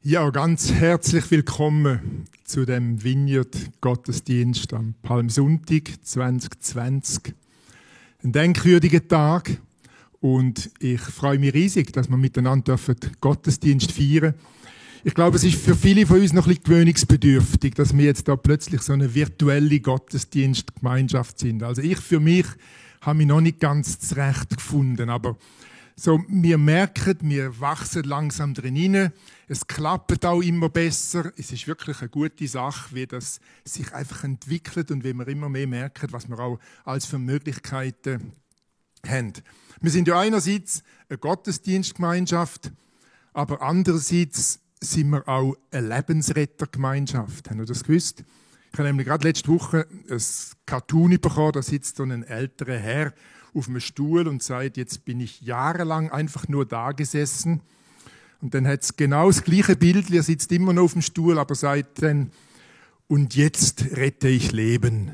Ja, ganz herzlich willkommen zu dem Vineyard-Gottesdienst am Palmsonntag 2020. Ein denkwürdiger Tag und ich freue mich riesig, dass wir miteinander Gottesdienst feiern dürfen. Ich glaube, es ist für viele von uns noch ein bisschen gewöhnungsbedürftig, dass wir jetzt da plötzlich so eine virtuelle Gottesdienstgemeinschaft sind. Also ich für mich habe mich noch nicht ganz zurecht gefunden, aber so, wir merken, wir wachsen langsam drin hinein. Es klappt auch immer besser. Es ist wirklich eine gute Sache, wie das sich einfach entwickelt und wie wir immer mehr merken, was wir auch als für Möglichkeiten haben. Wir sind ja einerseits eine Gottesdienstgemeinschaft, aber andererseits sind wir auch eine Lebensrettergemeinschaft. Habt ihr das gewusst? Ich habe nämlich gerade letzte Woche ein Cartoon bekommen, da sitzt so ein älterer Herr auf einem Stuhl und sagt, jetzt bin ich jahrelang einfach nur da gesessen. Und dann hat es genau das gleiche Bild, er sitzt immer noch auf dem Stuhl, aber sagt dann, und jetzt rette ich Leben.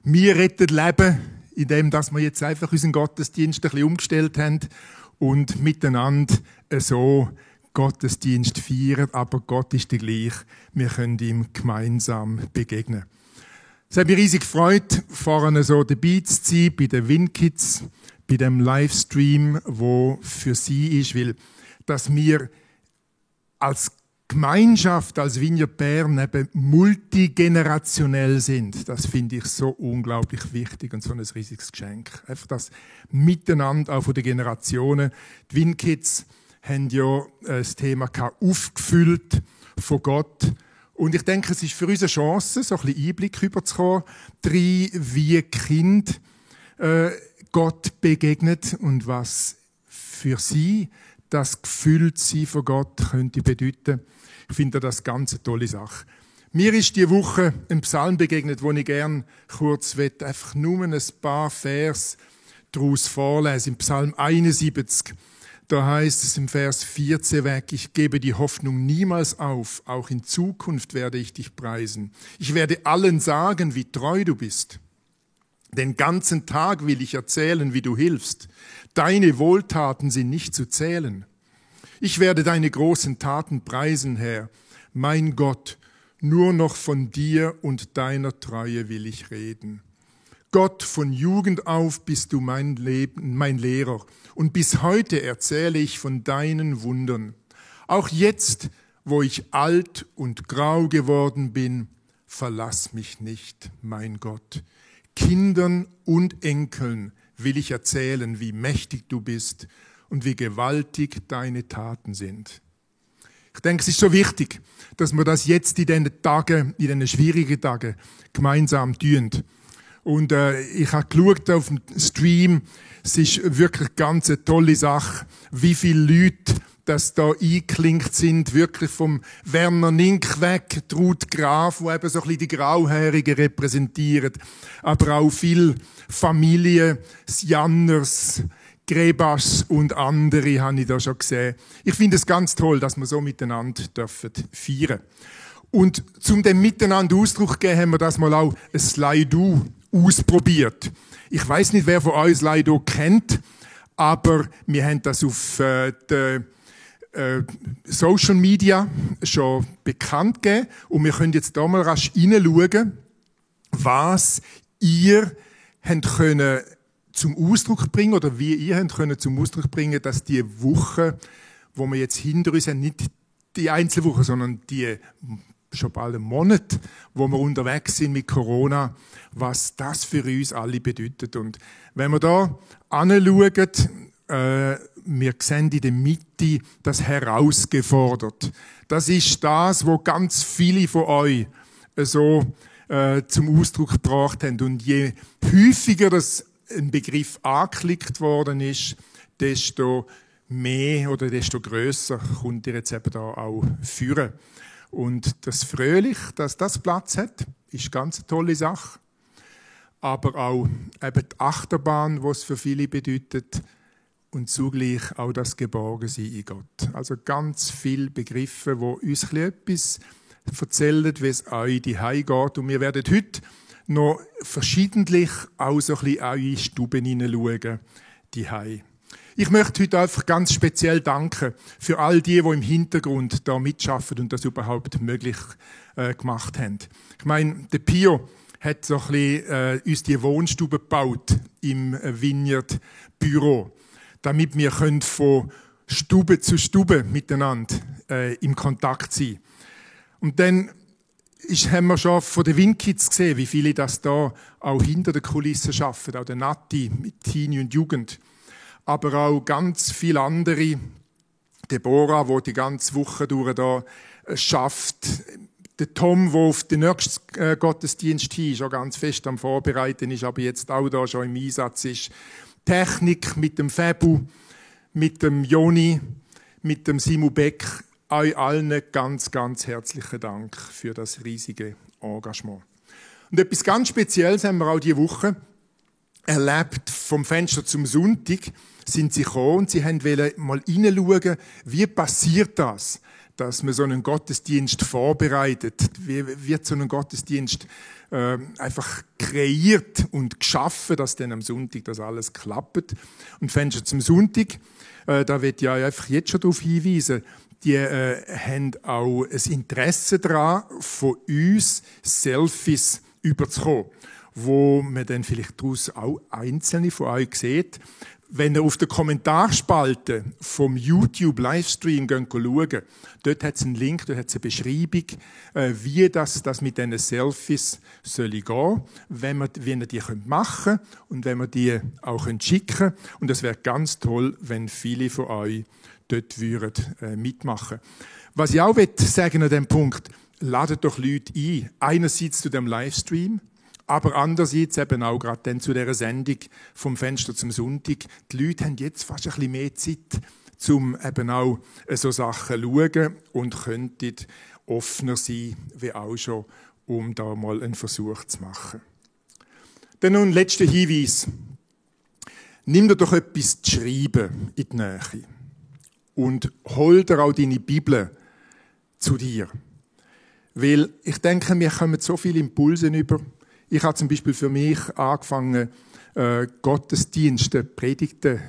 Wir retten Leben, indem dass wir jetzt einfach unseren Gottesdienst ein bisschen umgestellt haben und miteinander so Gottesdienst feiern, aber Gott ist der gleich. Wir können ihm gemeinsam begegnen. Es hat mich riesig gefreut, vorne so dabei zu sein, bei den WinKids, bei dem Livestream, wo für sie ist, weil dass wir als Gemeinschaft, als Vineyard Bern eben multigenerationell sind, das finde ich so unglaublich wichtig und so ein riesiges Geschenk. Einfach das Miteinander auch von den Generationen. Die WinKids haben ja das Thema aufgefüllt von Gott. Und ich denke, es ist für uns eine Chance, so ein bisschen Einblick überzukommen, wie Kind Gott begegnet und was für sie das Gefühltsein von Gott könnte bedeuten. Ich finde das ganz eine tolle Sache. Mir ist diese Woche ein Psalm begegnet, wo ich gerne kurz einfach nur ein paar Vers daraus vorlesen. Im Psalm 71. Da heißt es im Vers 14 weg, ich gebe die Hoffnung niemals auf, auch in Zukunft werde ich dich preisen. Ich werde allen sagen, wie treu du bist. Den ganzen Tag will ich erzählen, wie du hilfst. Deine Wohltaten sind nicht zu zählen. Ich werde deine großen Taten preisen, Herr. Mein Gott, nur noch von dir und deiner Treue will ich reden. Gott, von Jugend auf bist du mein Lehrer und bis heute erzähle ich von deinen Wundern. Auch jetzt, wo ich alt und grau geworden bin, verlass mich nicht, mein Gott. Kindern und Enkeln will ich erzählen, wie mächtig du bist und wie gewaltig deine Taten sind. Ich denke, es ist so wichtig, dass wir das jetzt in diesen schwierigen Tagen gemeinsam tun. Und ich habe geschaut auf dem Stream, es ist wirklich ganz eine tolle Sache, wie viele Leute das da eingeklinkt sind, wirklich vom Werner Nink weg, Ruth Graf, wo eben so ein bisschen die Grauhaarigen repräsentiert, aber auch viele Familien, Janners, Grebas und andere habe ich da schon gesehen. Ich finde es ganz toll, dass wir so miteinander feiern dürfen. Und zum dem Miteinander Ausdruck geben, haben wir das mal auch ein Slido ausprobiert. Ich weiß nicht, wer von euch Slido kennt, aber wir haben das auf der Social Media schon bekannt gegeben und wir können jetzt da mal rasch hineinschauen, was ihr habt können zum Ausdruck bringen oder wie ihr habt können zum Ausdruck bringen, dass die Woche, wo wir jetzt hinter uns haben, nicht die Einzelwoche, sondern die schon bald einen Monat, wo wir unterwegs sind mit Corona, was das für uns alle bedeutet. Und wenn wir da anschauen, wir sehen in der Mitte das herausgefordert. Das ist das, was ganz viele von euch so zum Ausdruck gebracht haben. Und je häufiger das ein Begriff angeklickt worden ist, desto mehr oder desto grösser kommt ihr jetzt eben da auch führen. Und das Fröhlich, dass das Platz hat, ist ganz eine tolle Sache. Aber auch eben die Achterbahn, was es für viele bedeutet, und zugleich auch das Geborgensein in Gott. Also ganz viele Begriffe, die uns etwas erzählen, wie es euch die Hause geht. Und wir werden heute noch verschiedentlich auch so ein bisschen in eure Stuben hineinschauen, die Hause. Ich möchte heute einfach ganz speziell danken für all die im Hintergrund da mitschaffen und das überhaupt möglich gemacht haben. Ich meine, der Pio hat so ein bisschen uns die Wohnstube gebaut im Vineyard Büro, damit wir können von Stube zu Stube miteinander im Kontakt sein. Und dann haben wir schon von den Windkids gesehen, wie viele das da auch hinter den Kulissen arbeiten, auch der Nati mit Teenie und Jugend. Aber auch ganz viele andere, Deborah, die die ganze Woche durch da schafft, der Tom, der auf den nächsten Gottesdienst hin schon ganz fest am Vorbereiten ist, aber jetzt auch da schon im Einsatz ist. Technik mit dem Fabu, mit dem Joni, mit dem Simu Beck. Euch allen ganz, ganz herzlichen Dank für das riesige Engagement. Und etwas ganz Spezielles haben wir auch diese Woche erlebt. Vom Fenster zum Sonntag sind sie gekommen und sie wollten mal hineinschauen, wie passiert das, dass man so einen Gottesdienst vorbereitet. Wie wird so ein Gottesdienst einfach kreiert und geschaffen, dass dann am Sonntag das alles klappt. Und Fenster zum Sonntag, da wird ja einfach jetzt schon darauf hinweisen, die haben auch ein Interesse daran, von uns Selfies überzukommen, wo man dann vielleicht daraus auch einzelne von euch sieht. Wenn ihr auf der Kommentarspalte vom YouTube-Livestream schaut, dort hat es einen Link, dort hat es eine Beschreibung, wie das mit diesen Selfies soll gehen, wie ihr die machen könnt und wenn wir die auch schicken können. Und es wäre ganz toll, wenn viele von euch dort mitmachen würden. Was ich auch sagen an diesem Punkt, ladet doch Leute ein. Einerseits zu dem Livestream, aber andererseits eben auch gerade dann zu dieser Sendung vom Fenster zum Sonntag. Die Leute haben jetzt fast ein bisschen mehr Zeit, um eben auch so Sachen zu schauen und könnten offener sein, wie auch schon, um da mal einen Versuch zu machen. Dann noch ein letzter Hinweis. Nimm dir doch etwas zu schreiben in die Nähe und hol dir auch deine Bibel zu dir. Weil ich denke, wir kommen so viele Impulse über. Ich habe zum Beispiel für mich angefangen, Gottesdienste, Predigten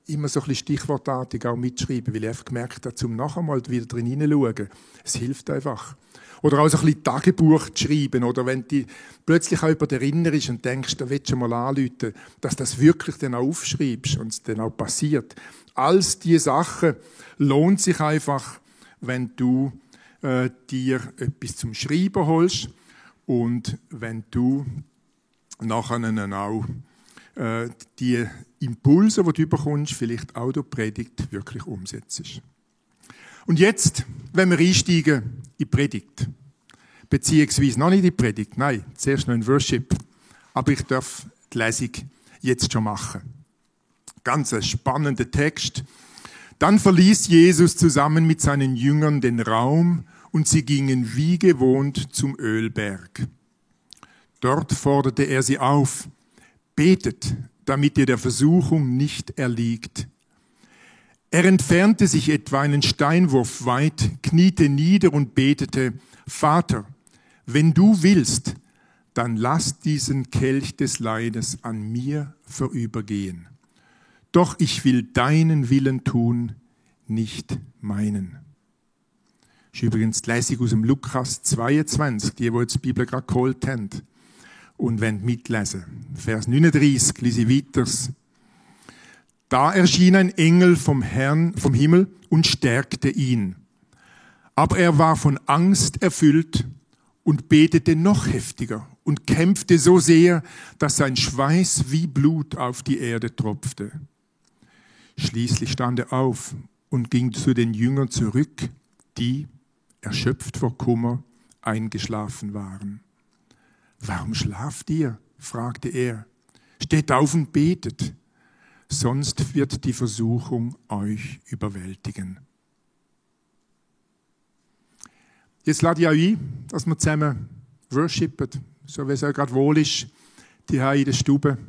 immer so ein bisschen stichwortartig auch mitschreiben, weil ich einfach gemerkt habe, zum nachher mal wieder drin hineinschauen. Es hilft einfach. Oder auch so ein bisschen Tagebuch zu schreiben. Oder wenn du plötzlich auch jemand erinnerst und denkst, da willst du mal anrufen, dass das wirklich dann auch aufschreibst und es dann auch passiert. All diese Sachen lohnt sich einfach, wenn du dir etwas zum Schreiben holst und wenn du nachher auch die Impulse, die du bekommst, vielleicht auch durch die Predigt wirklich umsetzt. Und jetzt, wenn wir einsteigen in die Predigt, beziehungsweise noch nicht in die Predigt, nein, zuerst noch in Worship, aber ich darf die Lesung jetzt schon machen. Ganz ein spannender Text. Dann verließ Jesus zusammen mit seinen Jüngern den Raum und sie gingen wie gewohnt zum Ölberg. Dort forderte er sie auf: Betet, damit ihr der Versuchung nicht erliegt. Er entfernte sich etwa einen Steinwurf weit, kniete nieder und betete: Vater, wenn du willst, dann lass diesen Kelch des Leides an mir vorübergehen. Doch ich will deinen Willen tun, nicht meinen. Das ist übrigens die Lesung aus dem Lukas 22, die jetzt die Bibel gerade geholt haben und wollen mitlesen. Vers 39, lese ich weiter. Da erschien ein Engel vom Herrn, vom Himmel und stärkte ihn. Aber er war von Angst erfüllt und betete noch heftiger und kämpfte so sehr, dass sein Schweiß wie Blut auf die Erde tropfte. Schließlich stand er auf und ging zu den Jüngern zurück, die, erschöpft vor Kummer, eingeschlafen waren. »Warum schlaft ihr?« fragte er. »Steht auf und betet, sonst wird die Versuchung euch überwältigen.« Jetzt lade ich euch ein, dass wir zusammen worshipen, so wie es euch gerade wohl ist, die in der Stube.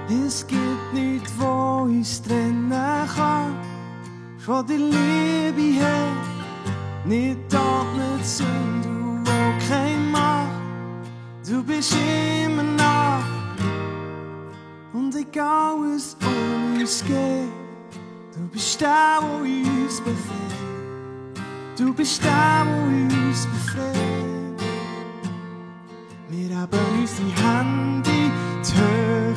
Es gibt nichts, wo uns trennen kann von der Liebe her. Nicht Tod, nicht Sünde und auch kein Macht. Du bist immer nah. Und egal was um uns geht, du bist der, der uns befreit. Du bist der, der uns befreit. Wir haben unsere Hände in die Höhe,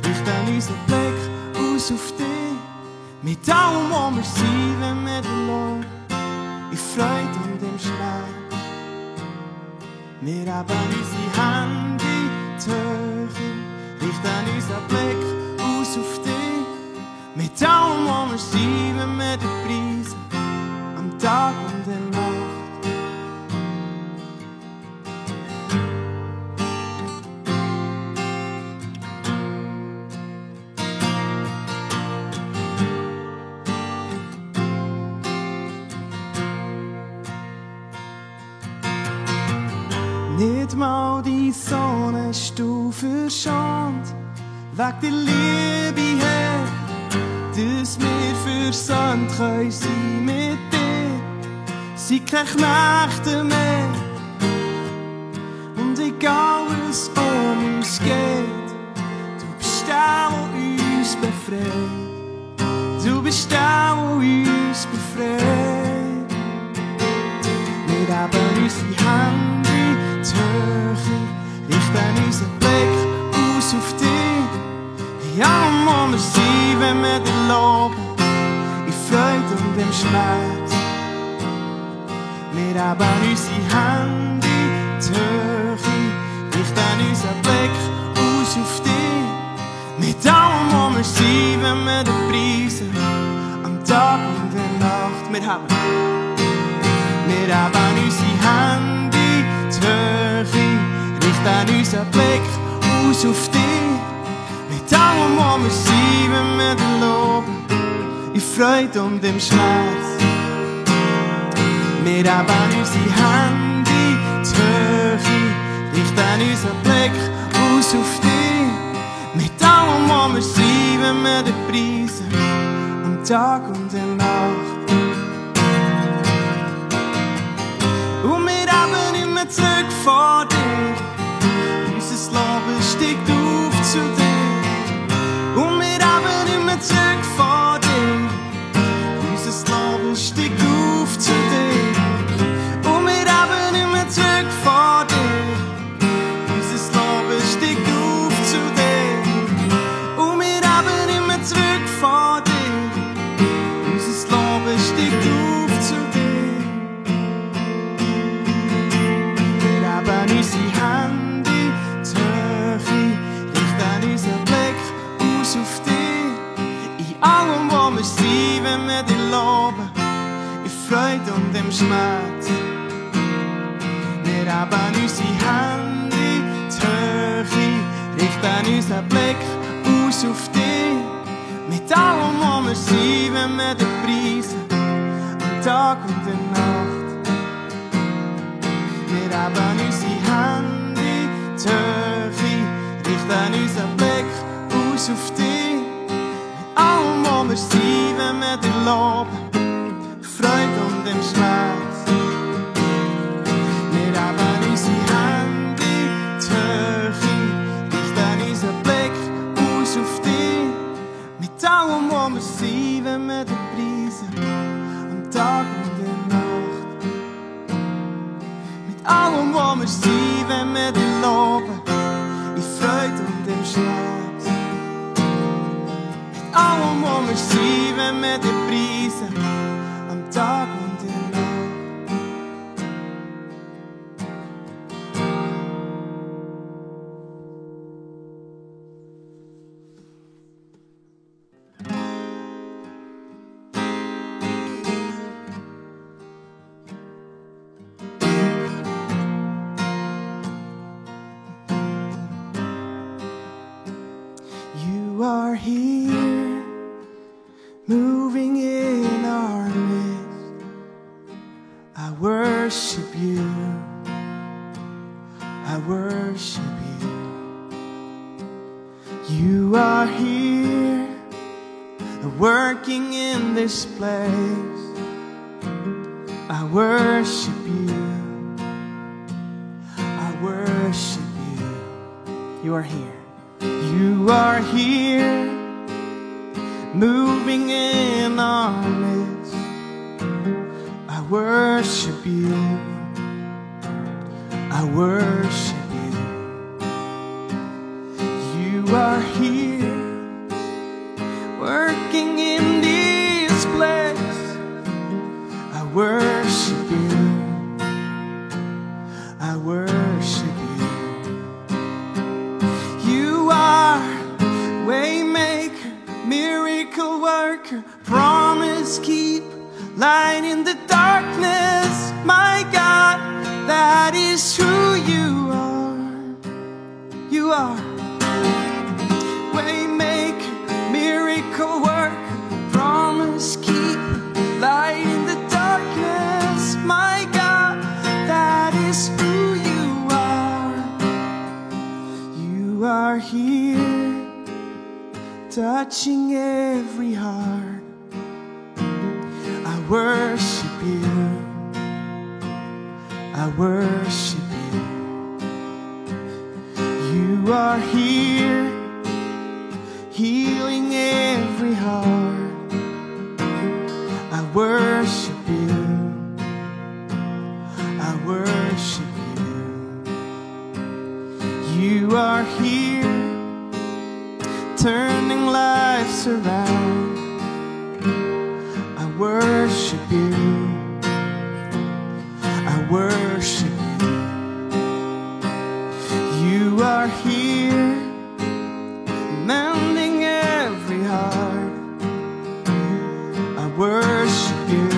richten unseren Blick aus auf dich. Mit allem, was wir sind, wenn wir dir loben, in Freude und im Schmerz. Wir haben unsere Hände in die Höhe, richten unseren Blick aus auf dich. Mit allem, was wir sind, wenn wir dir preisen, am Tag und in der Nacht. Nicht mal die Sonne hast du verschont, wegen der Liebe her, dass wir versöhnt können sein mit dir. Sind keine Knechte mehr. Und egal was um uns geht, du bist der, der uns befreit. Du bist der, der uns befreit. Wir haben unsere Hände in die Höhe, richten unseren Blick aus auf dich. Ja, und wir sind, wenn wir dir loben, in Freude und im Schmerz. Wir haben unsere Hände in die Höhe, richten unseren Blick aus auf dich. Mit allem, was wir sind, wenn wir dir preisen, am Tag und in der Nacht. Wir haben unsere Hände in die Höhe, richten unseren Blick aus auf dich. Mit allem, was wir sind, wenn wir dir loben, in Freude und im Schmerz. Wir haben unsere Hände in die Höhe, richten unseren Blick aus auf dich. Mit allem, was wir sind, wenn wir dir preisen, am Tag und in der Nacht. Und wir haben nicht mehr zurück vor dir, unser Leben steigt auf zu dir. Und wir haben nicht mehr zurück vor dir, unser Leben steigt auf zu dir. Und wir haben nicht mehr zurück vor dir, unser Leben steigt auf zu dir. Und wir haben nicht mehr zurück vor dir, unser Leben steigt auf zu dir. Wir haben unsere Hände in die Höhe, richten unseren Blick aus auf dich. In allem, was wir sind, wenn wir dir loben, in Freude und im Schmerz. Wir haben unsere Hände in die Höhe, richten unseren Blick aus auf dich. Mit allem, was wir sind, wenn wir dir preisen, am Tag und in der Nacht. Wir haben unsere Hände in die Höhe, richten unseren Blick aus auf dich. Mit allem, was wir sind, wenn wir dir loben, Freude und im Schmerz. Wir haben unsere Hände in die Höhe, richten unseren Blick aus auf dich. Mit allem, was wir sind, wenn wir dir preisen, am Tag und in der Nacht. Mit allem, was wir sind, wenn wir dir loben, in Freude und im Schmerz. Mit allem, was wir sind, wenn wir dir preisen, am Tag und in der Nacht. You are here, moving in our midst. I worship you, I worship you. You are here, working in this place. I worship you. I worship you. You are here. You are here, moving in our midst. I worship you. I worship you. You are here, working in this place. I worship you. I worship you. You are waymaker, miracle worker, promise keep, light in the darkness. My God, that is who you are. You are waymaker, miracle worker, promise keep, light in the darkness. My God, that is who you are. You are here, touching every heart. I worship you. I worship you. You are here, healing every heart. I worship you. I worship you. You are here, turning lives around. I worship you. I worship you. You are here, mending every heart. I worship you.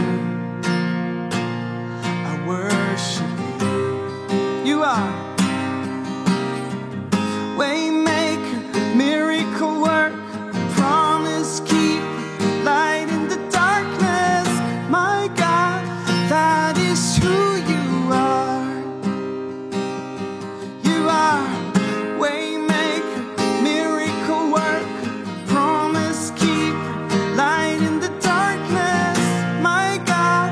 I worship you. You are waymaker, miracle work, promise keep, light in the darkness. My God, that is who you are. You are waymaker, miracle work, promise keep, light in the darkness. My God,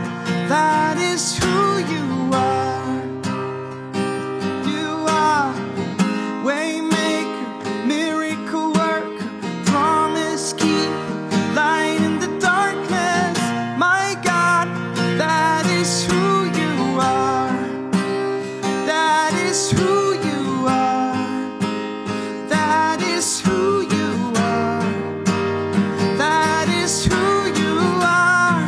that is who you are. You are waymaker, miracle work, promise keep, light in the darkness. My God, that is who you are. That is who you are. That is who you are. That is who you are.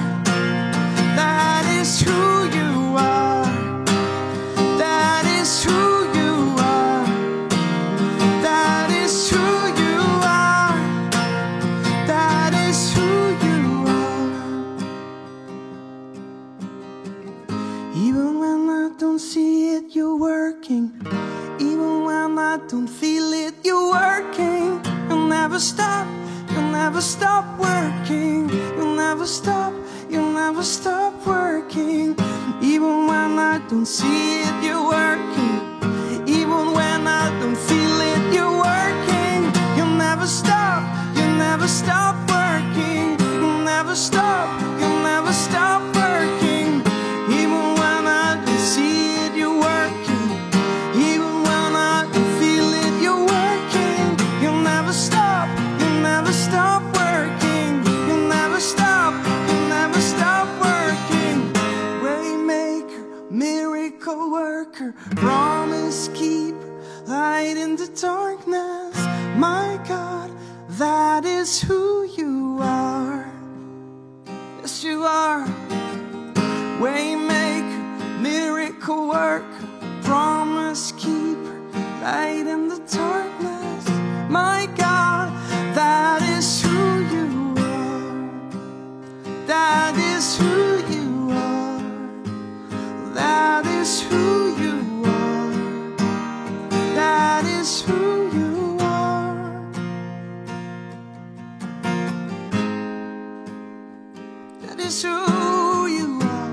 That is who you are. That is who you are. That is who you are. That is who you are. Even when I don't see it, you're working. Even when I don't feel it, you're working. You'll never stop. You'll never stop working. You'll never stop. You'll never stop working. Even when I don't see it, you're working. Even when I don't feel it, you're working. You'll never stop. You'll never stop working. You'll never stop. You'll never stop working. Even when I don't see it, you're working. Even when I don't feel it, you're working. You'll never stop. You'll never stop working. You'll never stop. You'll never stop working. Waymaker, miracle worker, promise keep, light in the darkness. My God, that is who you are. Yes, you are. Waymaker, miracle worker, promise keeper, light in the darkness. My God, that is who you are. That is who you are. That is who you are. That is who you are. That is who you are.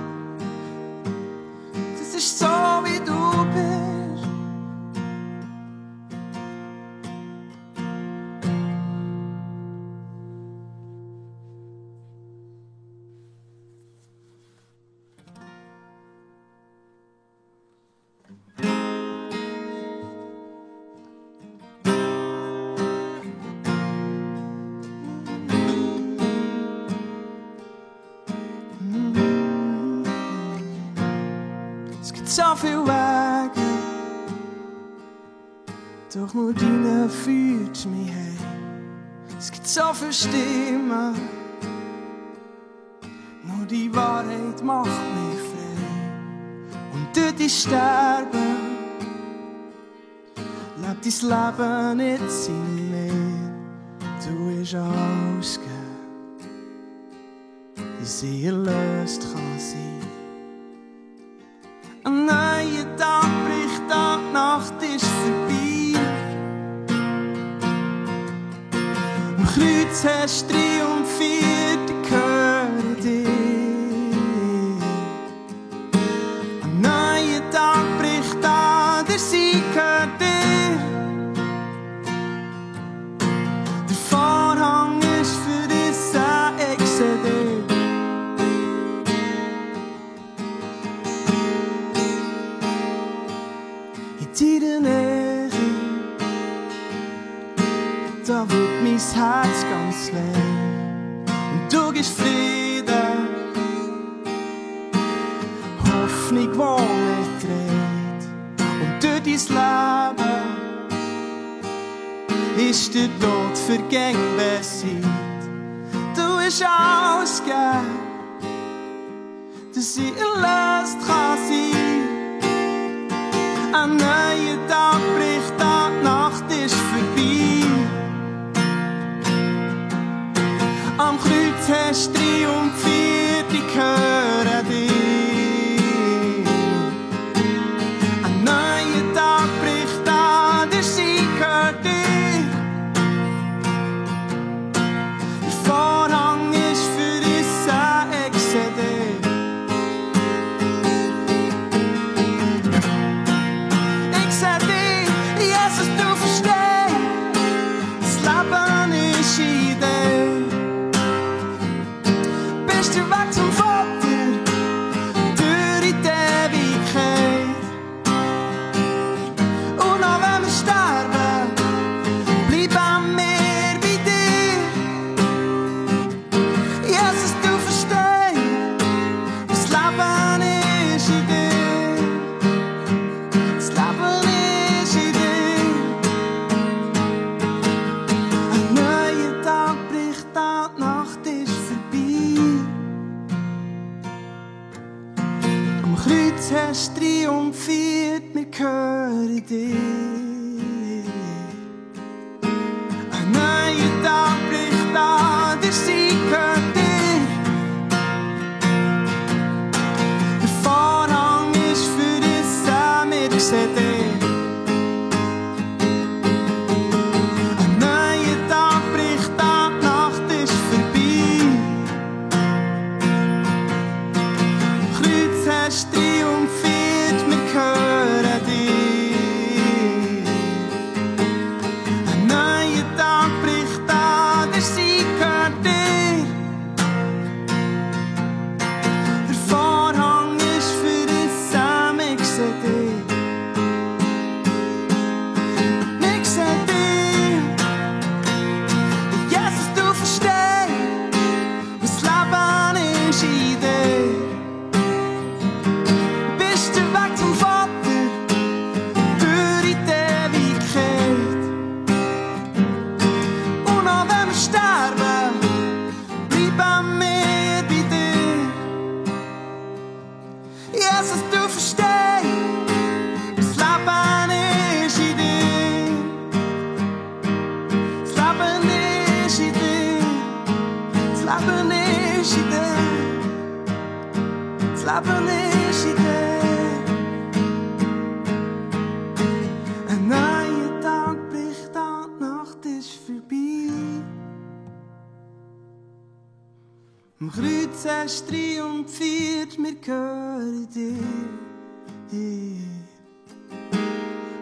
Das ist so, wie du bist. so viele Wege, doch nur deine führt mich heim. Es gibt so viele Stimmen, nur die Wahrheit macht mich frei. Und durch die Sterben lebt dein Leben nicht in mir. Du hast alles gegeben, dass ich erlöst kann sein. Ein neuer Tag bricht an, die Nacht ist vorbei. Am Kreuz hast du triumphiert, ich höre dich. Ein neuer Tag bricht an, der Sieg gehört dir. Der Vorhang ist verrissen, ich seh dich. In deiner Nähe, da wird mein Herz ganz weh. Und du gibst Frieden, Hoffnung, die mich trägt. Und durch dein Leben ist der Tod vergänglich besiegt. Du hast alles gegeben, dass ich erlöst kann sein. Ein neuer Tag bricht an, die Nacht ist vorbei. Am Kreuz hast du triumphiert, ich höre dich. Ein neuer Tag bricht an, der Sieg gehört dir. Der Vorhang ist verrissen, ich seh dich. Zum Vater, durch die Ewigkeit. Und auch wenn wir sterben, bleiben wir bei dir. Jesus, du verstehst, das Leben ist in dir. Das Leben ist in dir. Ein neuer Tag bricht an, die Nacht ist vorbei. Am Kreuz hast du triumphiert, wir hören dich. Ein neuer Tag bricht an, der Sieg gehört dir. Der Vorhang ist verrissen, wir sehen dich. Ein neuer Tag bricht an, die Nacht ist vorbei. Am Kreuz hast du triumphiert, wir hören dich. Ein neuer Tag bricht an, der Sieg gehört dir. Der Vorhang ist verrissen, ich seh dich. Ich seh dich. Jesus, du verstehst, das Leben ist in dir. Bist der Weg zum Vater, durch die Ewigkeit. Und auch wenn wir sterben, bleiben wir bei dir. Jesus, du verstehst, das Leben ist in dir. Das Leben ist in dir. Das Leben ist in dir. Das Leben ist in dir. Ein neuer Tag bricht an, die Nacht ist vorbei. Am Kreuz hast du triumphiert, wir hören dich.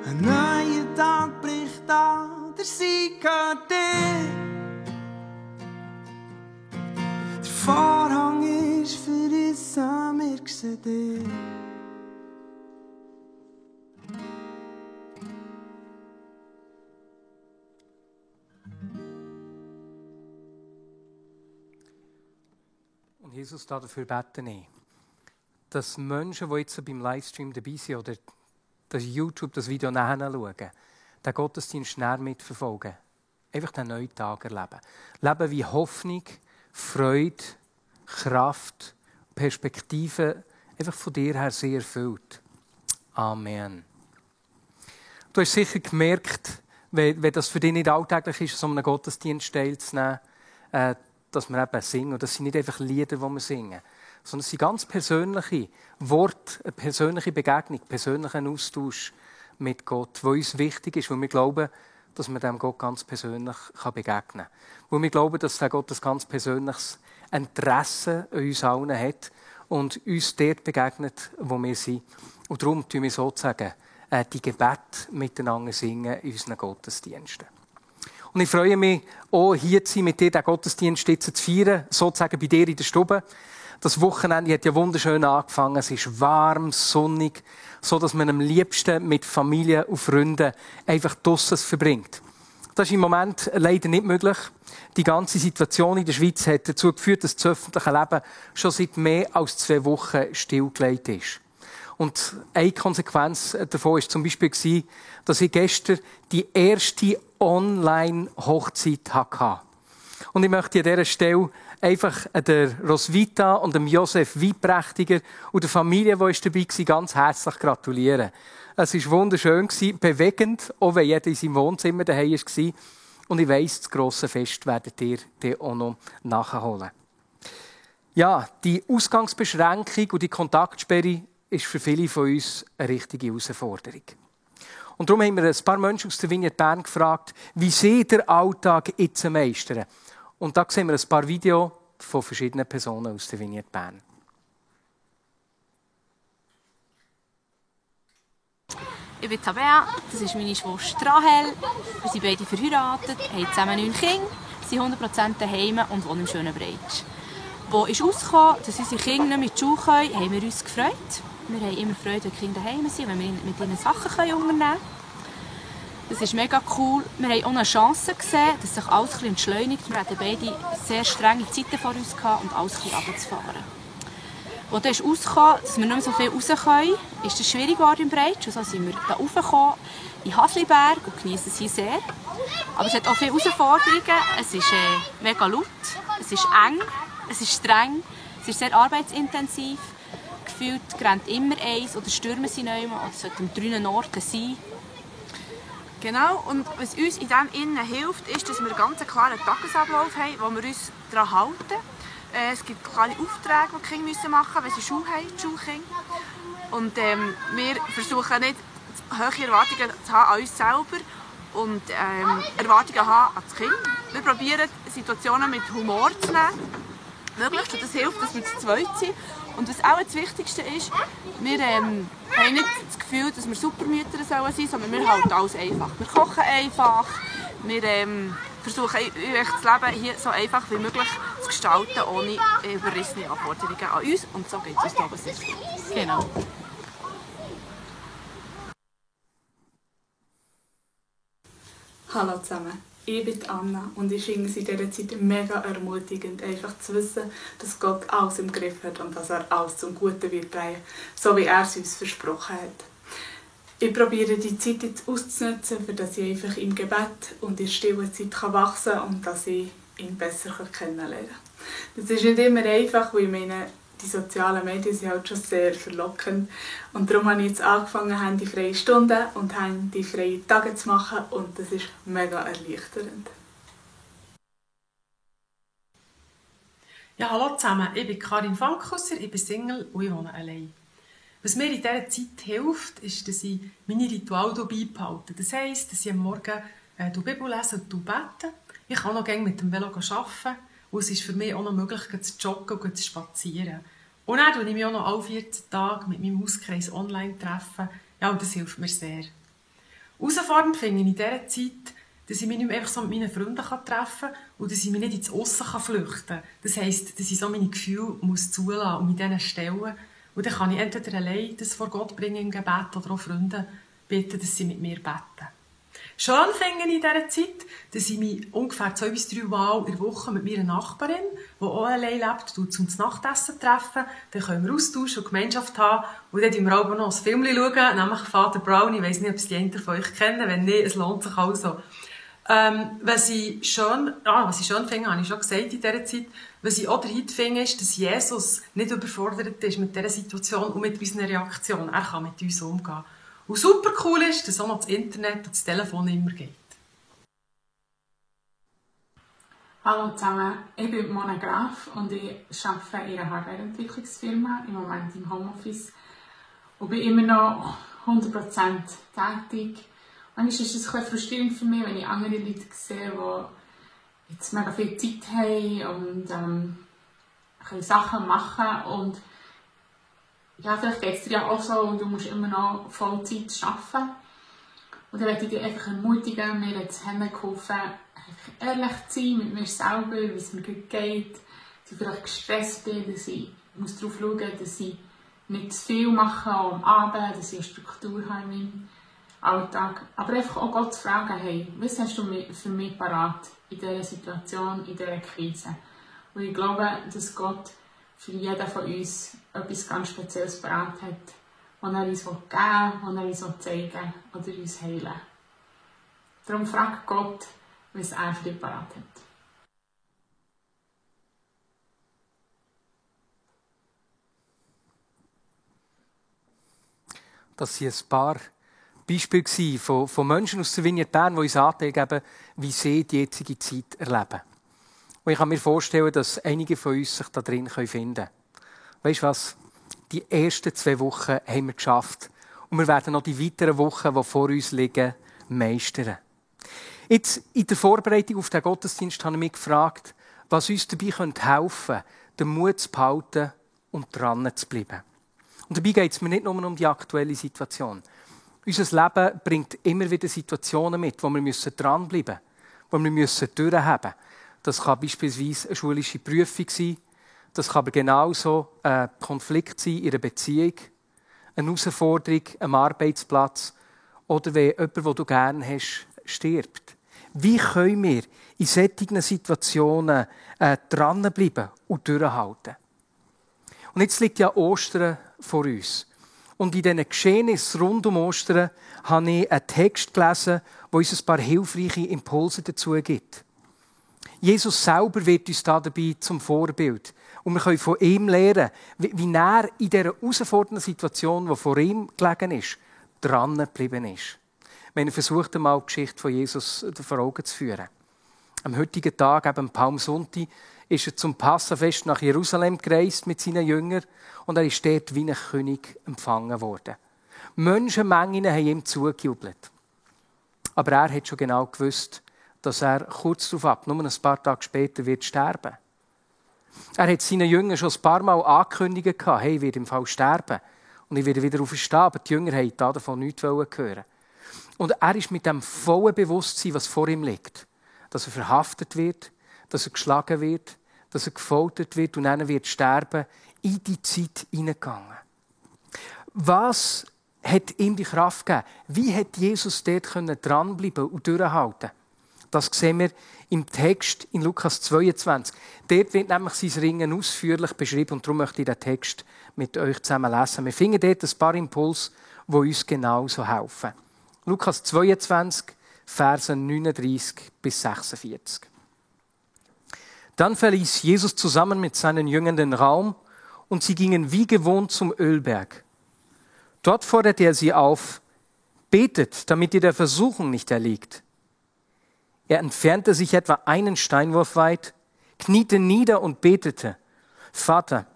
Ein neuer Tag bricht an, der Sieg gehört dir. Der Vorhang ist verrissen, wir sehen dich. Und Jesus, dafür bete ich, dass Menschen, die jetzt beim Livestream dabei sind oder das YouTube, das Video nachschauen, den Gottesdienst näher mitverfolgen. Einfach den neuen Tag erleben. Leben wie Hoffnung, Freude, Kraft, Perspektive, einfach von dir her sehr erfüllt. Amen. Du hast sicher gemerkt, wenn das für dich nicht alltäglich ist, so einen Gottesdienst teilzunehmen, dass wir eben singen. Und das sind nicht einfach Lieder, die wir singen, sondern es sind ganz persönliche Worte, eine persönliche Begegnung, persönlichen Austausch mit Gott, der uns wichtig ist, weil wir glauben, dass man dem Gott ganz persönlich begegnen kann. Weil wir glauben, dass der Gott ein ganz persönliches Interesse an uns allen hat und uns dort begegnet, wo wir sind. Und darum tun wir sozusagen die Gebete miteinander singen in unseren Gottesdiensten. Und ich freue mich auch, hier zu sein, mit dir den Gottesdienst jetzt zu feiern, sozusagen bei dir in der Stube. Das Wochenende hat ja wunderschön angefangen. Es ist warm, sonnig, so dass man am liebsten mit Familie und Freunden einfach draussen verbringt. Das ist im Moment leider nicht möglich. Die ganze Situation in der Schweiz hat dazu geführt, dass das öffentliche Leben schon seit mehr als 2 Wochen stillgelegt ist. Und eine Konsequenz davon war zum Beispiel, dass ich gestern die erste Online-Hochzeit hatte. Und ich möchte an dieser Stelle einfach der Roswitha und dem Josef Weibprächtiger und der Familie, die dabei war, ganz herzlich gratulieren. Es war wunderschön, bewegend, auch wenn jeder in seinem Wohnzimmer daheim war. Und ich weiss, das grosse Fest werdet ihr dann auch noch nachholen. Ja, die Ausgangsbeschränkung und die Kontaktsperre ist für viele von uns eine richtige Herausforderung. Und darum haben wir ein paar Menschen aus der Vignette Bern gefragt, wie sie den Alltag jetzt meistern. Und da sehen wir ein paar Videos von verschiedenen Personen aus der Vignette Bern. Ich bin Tabea, das ist meine Schwester Rahel. Wir sind beide verheiratet, haben zusammen 9 Kinder, sind 100% daheim und wohnen im schönen Breitsch. Als ist rausgekommen, dass unsere Kinder nicht mit zur Schule können, haben wir uns gefreut. Wir haben immer Freude, wenn die Kinder daheim sind, wenn wir mit ihnen Sachen unternehmen können. Das ist mega cool. Wir haben auch eine Chance gesehen, dass sich alles ein bisschen entschleunigt. Wir hatten beide sehr strenge Zeiten vor uns gehabt, und alles ein bisschen runterzufahren. Als dann rausgekommen, dass wir nicht mehr so viel raus können, ist es schwierig geworden im Breitsch. Und so sind wir hier raufgekommen, in Hasliberg, und genießen es hier sehr. Aber es hat auch viele Herausforderungen. Es ist mega laut, es ist eng, es ist streng, es ist sehr arbeitsintensiv. Gefühlt rennt immer eins oder stürmen sie nicht mehr, oder es sollte an 3 Orten sein. Genau, und was uns in dem Innen hilft, ist, dass wir einen ganz klaren Tagesablauf haben, wo wir uns daran halten. Es gibt klare Aufträge, die die Kinder machen müssen, wenn sie Schule haben, die Schulkinder. Und wir versuchen nicht, hohe Erwartungen zu haben an uns selber und Erwartungen haben an das Kind. Wir probieren, Situationen mit Humor zu nehmen. Möglichst, und das hilft, dass wir zu zweit sind. Und was auch das Wichtigste ist, wir haben nicht das Gefühl, dass wir Supermütter sein sollen, sondern wir halten alles einfach. Wir kochen einfach, wir versuchen das Leben hier so einfach wie möglich zu gestalten, ohne überrissene Anforderungen an uns. Und so geht es uns da sehr gut. Genau. Hallo zusammen, ich bin Anna und ich finde es in dieser Zeit mega ermutigend, einfach zu wissen, dass Gott alles im Griff hat und dass er alles zum Guten wird drehen, so wie er es uns versprochen hat. Ich probiere die Zeit jetzt auszunutzen, für dass ich einfach im Gebet und in der stillen Zeit wachsen kann und dass ich ihn besser kennenlernen kann. Das ist nicht immer einfach, weil ich meine, die sozialen Medien sind halt schon sehr verlockend. Und darum habe ich jetzt angefangen, handyfreie Stunden und handyfreie Tage zu machen. Und das ist mega erleichternd. Ja, hallo zusammen. Ich bin Karin Fankhusser, ich bin Single und ich wohne allein. Was mir in dieser Zeit hilft, ist, dass ich meine Rituale beibehalte. Das heisst, dass ich am Morgen die Bibel lese und bete. Ich kann auch gerne mit dem Velo arbeiten. Und es ist für mich auch noch möglich, zu joggen und zu spazieren. Und dann treffe ich mich auch noch alle 14 Tage mit meinem Hauskreis online treffen. Ja, und das hilft mir sehr. Herausfordernd finde ich in dieser Zeit, dass ich mich nicht mehr einfach so mit meinen Freunden treffen kann und dass ich mich nicht ins Aussen flüchten kann. Das heisst, dass ich so meine Gefühle zulassen muss und mit denen stellen. Und dann kann ich entweder allein das vor Gott bringen im Gebet oder auch Freunde bitten, dass sie mit mir beten. Schön finde ich in dieser Zeit, dass ich mich ungefähr 2 bis 3 Mal in der Woche mit meiner Nachbarin, die auch allein lebt, zum Nachtessen treffen. Dann können wir austauschen und Gemeinschaft haben. Und dann schauen wir auch noch ein Film, nämlich Vater Brown. Ich weiss nicht, ob es die einen von euch kennen. Wenn nicht, es lohnt sich also. Was ich schön finde, habe ich schon gesagt in dieser Zeit, was ich auch dahinter finde, ist, dass Jesus nicht überfordert ist mit dieser Situation und mit unserer Reaktion. Er kann mit uns umgehen. Und super cool ist, dass auch noch das Internet und das Telefon immer geht. Hallo zusammen, ich bin Mona Graf und ich arbeite in einer Hardwareentwicklungsfirma, im Moment im Homeoffice. Und bin immer noch 100% tätig. Manchmal ist es ein bisschen frustrierend für mich, wenn ich andere Leute sehe, die jetzt mega viel Zeit haben und Sachen machen. Und ja, vielleicht geht es dir ja auch so und du musst immer noch Vollzeit arbeiten. Und dann möchte ich dich einfach ermutigen, mir jetzt geholfen, ehrlich zu sein mit mir selber, wie es mir gut geht, dass ich vielleicht gestresst bin, dass ich darauf schauen muss, dass ich nicht zu viel mache am Abend, dass ich eine Struktur habe in meinem Alltag. Aber einfach auch Gott zu fragen, hey, was hast du für mich parat in dieser Situation, in dieser Krise? Und ich glaube, dass Gott für jeden von uns etwas ganz Spezielles parat hat, was er uns geben will, was er uns zeigen will oder uns heilen will. Darum frag Gott, was er für dich parat hat. Das waren ein paar Beispiele von Menschen aus der Vignette Bern, die uns Anteil geben, wie sie die jetzige Zeit erleben. Und ich kann mir vorstellen, dass einige von uns sich da drin finden können. Weisst du was? Die ersten 2 Wochen haben wir geschafft. Und wir werden noch die weiteren Wochen, die vor uns liegen, meistern. Jetzt, in der Vorbereitung auf den Gottesdienst habe ich mich gefragt, was uns dabei helfen könnte, den Mut zu behalten und dran zu bleiben. Und dabei geht es mir nicht nur um die aktuelle Situation. Unser Leben bringt immer wieder Situationen mit, wo wir dranbleiben müssen, wo wir durchhaben müssen. Das kann beispielsweise eine schulische Prüfung sein. Das kann aber genauso ein Konflikt sein in einer Beziehung, eine Herausforderung am Arbeitsplatz oder wenn jemand, den du gerne hast, stirbt. Wie können wir in solchen Situationen dranbleiben und durchhalten? Und jetzt liegt ja Ostern vor uns. Und in diesen Geschehnissen rund um Ostern habe ich einen Text gelesen, der uns ein paar hilfreiche Impulse dazu gibt. Jesus selber wird uns dabei zum Vorbild. Und wir können von ihm lernen, wie er in dieser herausfordernden Situation, die vor ihm gelegen ist, dran geblieben ist. Wir haben versucht, einmal die Geschichte von Jesus vor Augen zu führen. Am heutigen Tag, am Palmsonntag, ist er zum Passafest nach Jerusalem gereist mit seinen Jüngern und er ist dort wie ein König empfangen worden. Menschenmengen haben ihm zugejubelt. Aber er hat schon genau gewusst, dass er kurz darauf nur ein paar Tage später wird sterben. Er hat seinen Jüngern schon ein paar Mal angekündigt, hey, ich werde im Fall sterben und ich werde wieder auferstehen, aber die Jünger wollten davon nichts hören. Und er ist mit dem vollen Bewusstsein, was vor ihm liegt, dass er verhaftet wird, dass er geschlagen wird, dass er gefoltert wird und dann wird sterben, in die Zeit hineingegangen. Was hat ihm die Kraft gegeben? Wie hat Jesus dort dranbleiben und durchhalten? Das sehen wir im Text in Lukas 22. Dort wird nämlich sein Ringen ausführlich beschrieben und darum möchte ich den Text mit euch zusammen lesen. Wir finden dort ein paar Impulse, die uns genauso helfen. Lukas 22, Verse 39 bis 46. Dann verließ Jesus zusammen mit seinen Jüngern den Raum und sie gingen wie gewohnt zum Ölberg. Dort forderte er sie auf, betet, damit ihr der Versuchung nicht erliegt. Er entfernte sich etwa einen Steinwurf weit, kniete nieder und betete, Vater,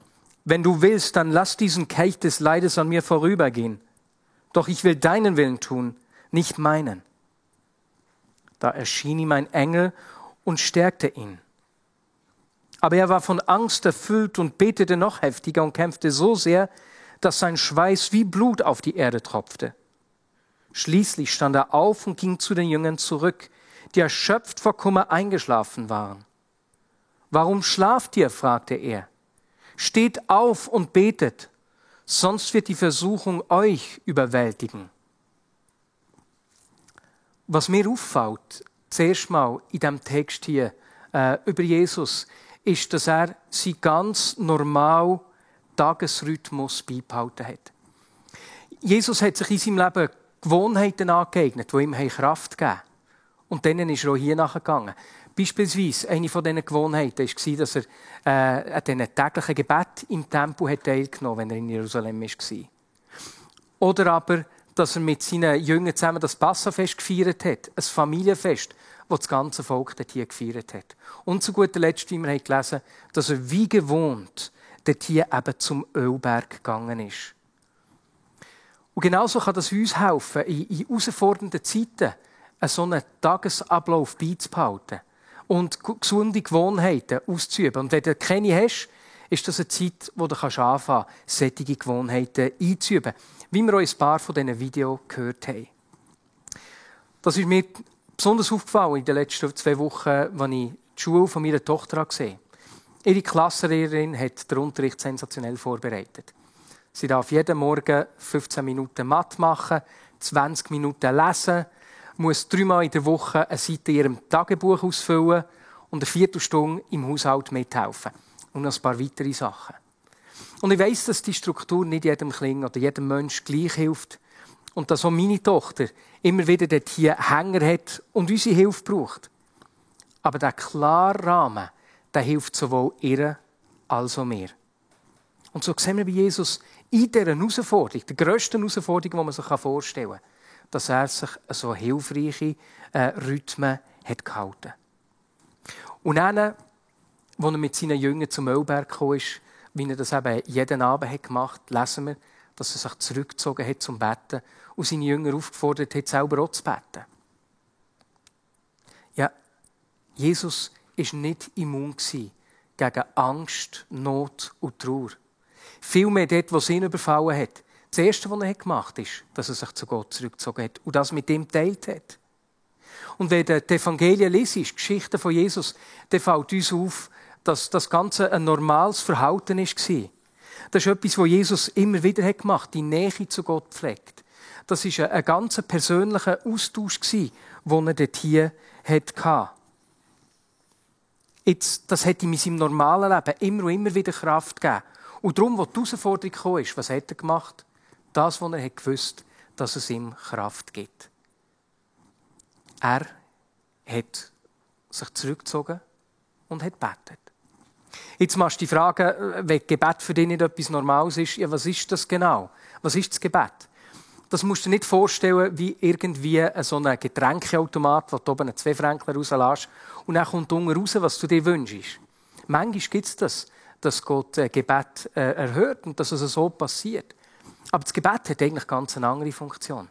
wenn du willst, dann lass diesen Kelch des Leides an mir vorübergehen. Doch ich will deinen Willen tun, nicht meinen. Da erschien ihm ein Engel und stärkte ihn. Aber er war von Angst erfüllt und betete noch heftiger und kämpfte so sehr, dass sein Schweiß wie Blut auf die Erde tropfte. Schließlich stand er auf und ging zu den Jüngern zurück, die erschöpft vor Kummer eingeschlafen waren. Warum schlaft ihr? Fragte er. Steht auf und betet, sonst wird die Versuchung euch überwältigen. Was mir auffällt, zuerst mal in diesem Text hier über Jesus, ist, dass er seinen ganz normalen Tagesrhythmus beibehalten hat. Jesus hat sich in seinem Leben Gewohnheiten angeeignet, die ihm Kraft geben. Und denen ist er auch hier nachgegangen. Beispielsweise, eine von diesen Gewohnheiten war, dass er an diesen täglichen Gebet im Tempel teilgenommen hat, wenn er in Jerusalem war. Oder aber, dass er mit seinen Jüngern zusammen das Passafest gefeiert hat. Ein Familienfest, das das ganze Volk dort hier gefeiert hat. Und zu guter Letzt, wie wir gelesen haben, dass er wie gewohnt dort hier eben zum Ölberg gegangen ist. Und genauso kann das uns helfen, in herausfordernden Zeiten so einen Tagesablauf beizubehalten und gesunde Gewohnheiten auszuüben. Und wenn du keine hast, ist das eine Zeit, wo du anfangen kannst, solche Gewohnheiten einzuüben. Wie wir auch ein paar von diesen Videos gehört haben. Das ist mir besonders aufgefallen in den letzten 2 Wochen, als ich die Schule von meiner Tochter gesehen habe. Ihre Klassenlehrerin hat den Unterricht sensationell vorbereitet. Sie darf jeden Morgen 15 Minuten Mathe machen, 20 Minuten lesen, muss 3-mal in der Woche eine Seite in ihrem Tagebuch ausfüllen und eine Viertelstunde im Haushalt mithelfen. Und noch ein paar weitere Sachen. Und ich weiss, dass die Struktur nicht jedem Kind oder jedem Menschen gleich hilft. Und dass auch meine Tochter immer wieder dort hier Hänger hat und unsere Hilfe braucht. Aber der klare Rahmen, der hilft sowohl ihr als auch mir. Und so sehen wir bei Jesus in dieser Herausforderung, der grössten Herausforderung, die man sich vorstellen kann, dass er sich so hilfreiche Rhythmen hat gehalten. Und dann, als er mit seinen Jüngern zum Ölberg gekommen ist, wie er das eben jeden Abend gemacht hat, lesen wir, dass er sich zurückgezogen hat zum Betten und seine Jünger aufgefordert hat, selber auch zu beten. Ja, Jesus war nicht immun gegen Angst, Not und Trauer. Vielmehr dort, wo es ihn überfallen hat. Das Erste, was er gemacht hat, ist, dass er sich zu Gott zurückgezogen hat und das mit ihm geteilt hat. Und wenn du die Evangelien liest, die Geschichten von Jesus, dann fällt uns auf, dass das Ganze ein normales Verhalten war. Das ist etwas, was Jesus immer wieder gemacht hat, die Nähe zu Gott pflegt. Das war ein ganz persönlicher Austausch, den er dort hier hatte. Jetzt, das hat ihm in seinem normalen Leben immer und immer wieder Kraft gegeben. Und darum, als die Herausforderung kam, was hat er gemacht? Das, was er gewusst, dass es ihm Kraft gibt. Er hat sich zurückgezogen und hat gebetet. Jetzt machst du die Frage, wenn Gebet für dich nicht etwas Normales ist, ja, was ist das genau? Was ist das Gebet? Das musst du dir nicht vorstellen wie irgendwie so ein Getränkeautomat, wo du oben einen 2 Franken rauslässt und dann kommt unten raus, was du dir wünschst. Manchmal gibt es das, dass Gott Gebet erhört und dass es so passiert. Aber das Gebet hat eigentlich ganz eine andere Funktion.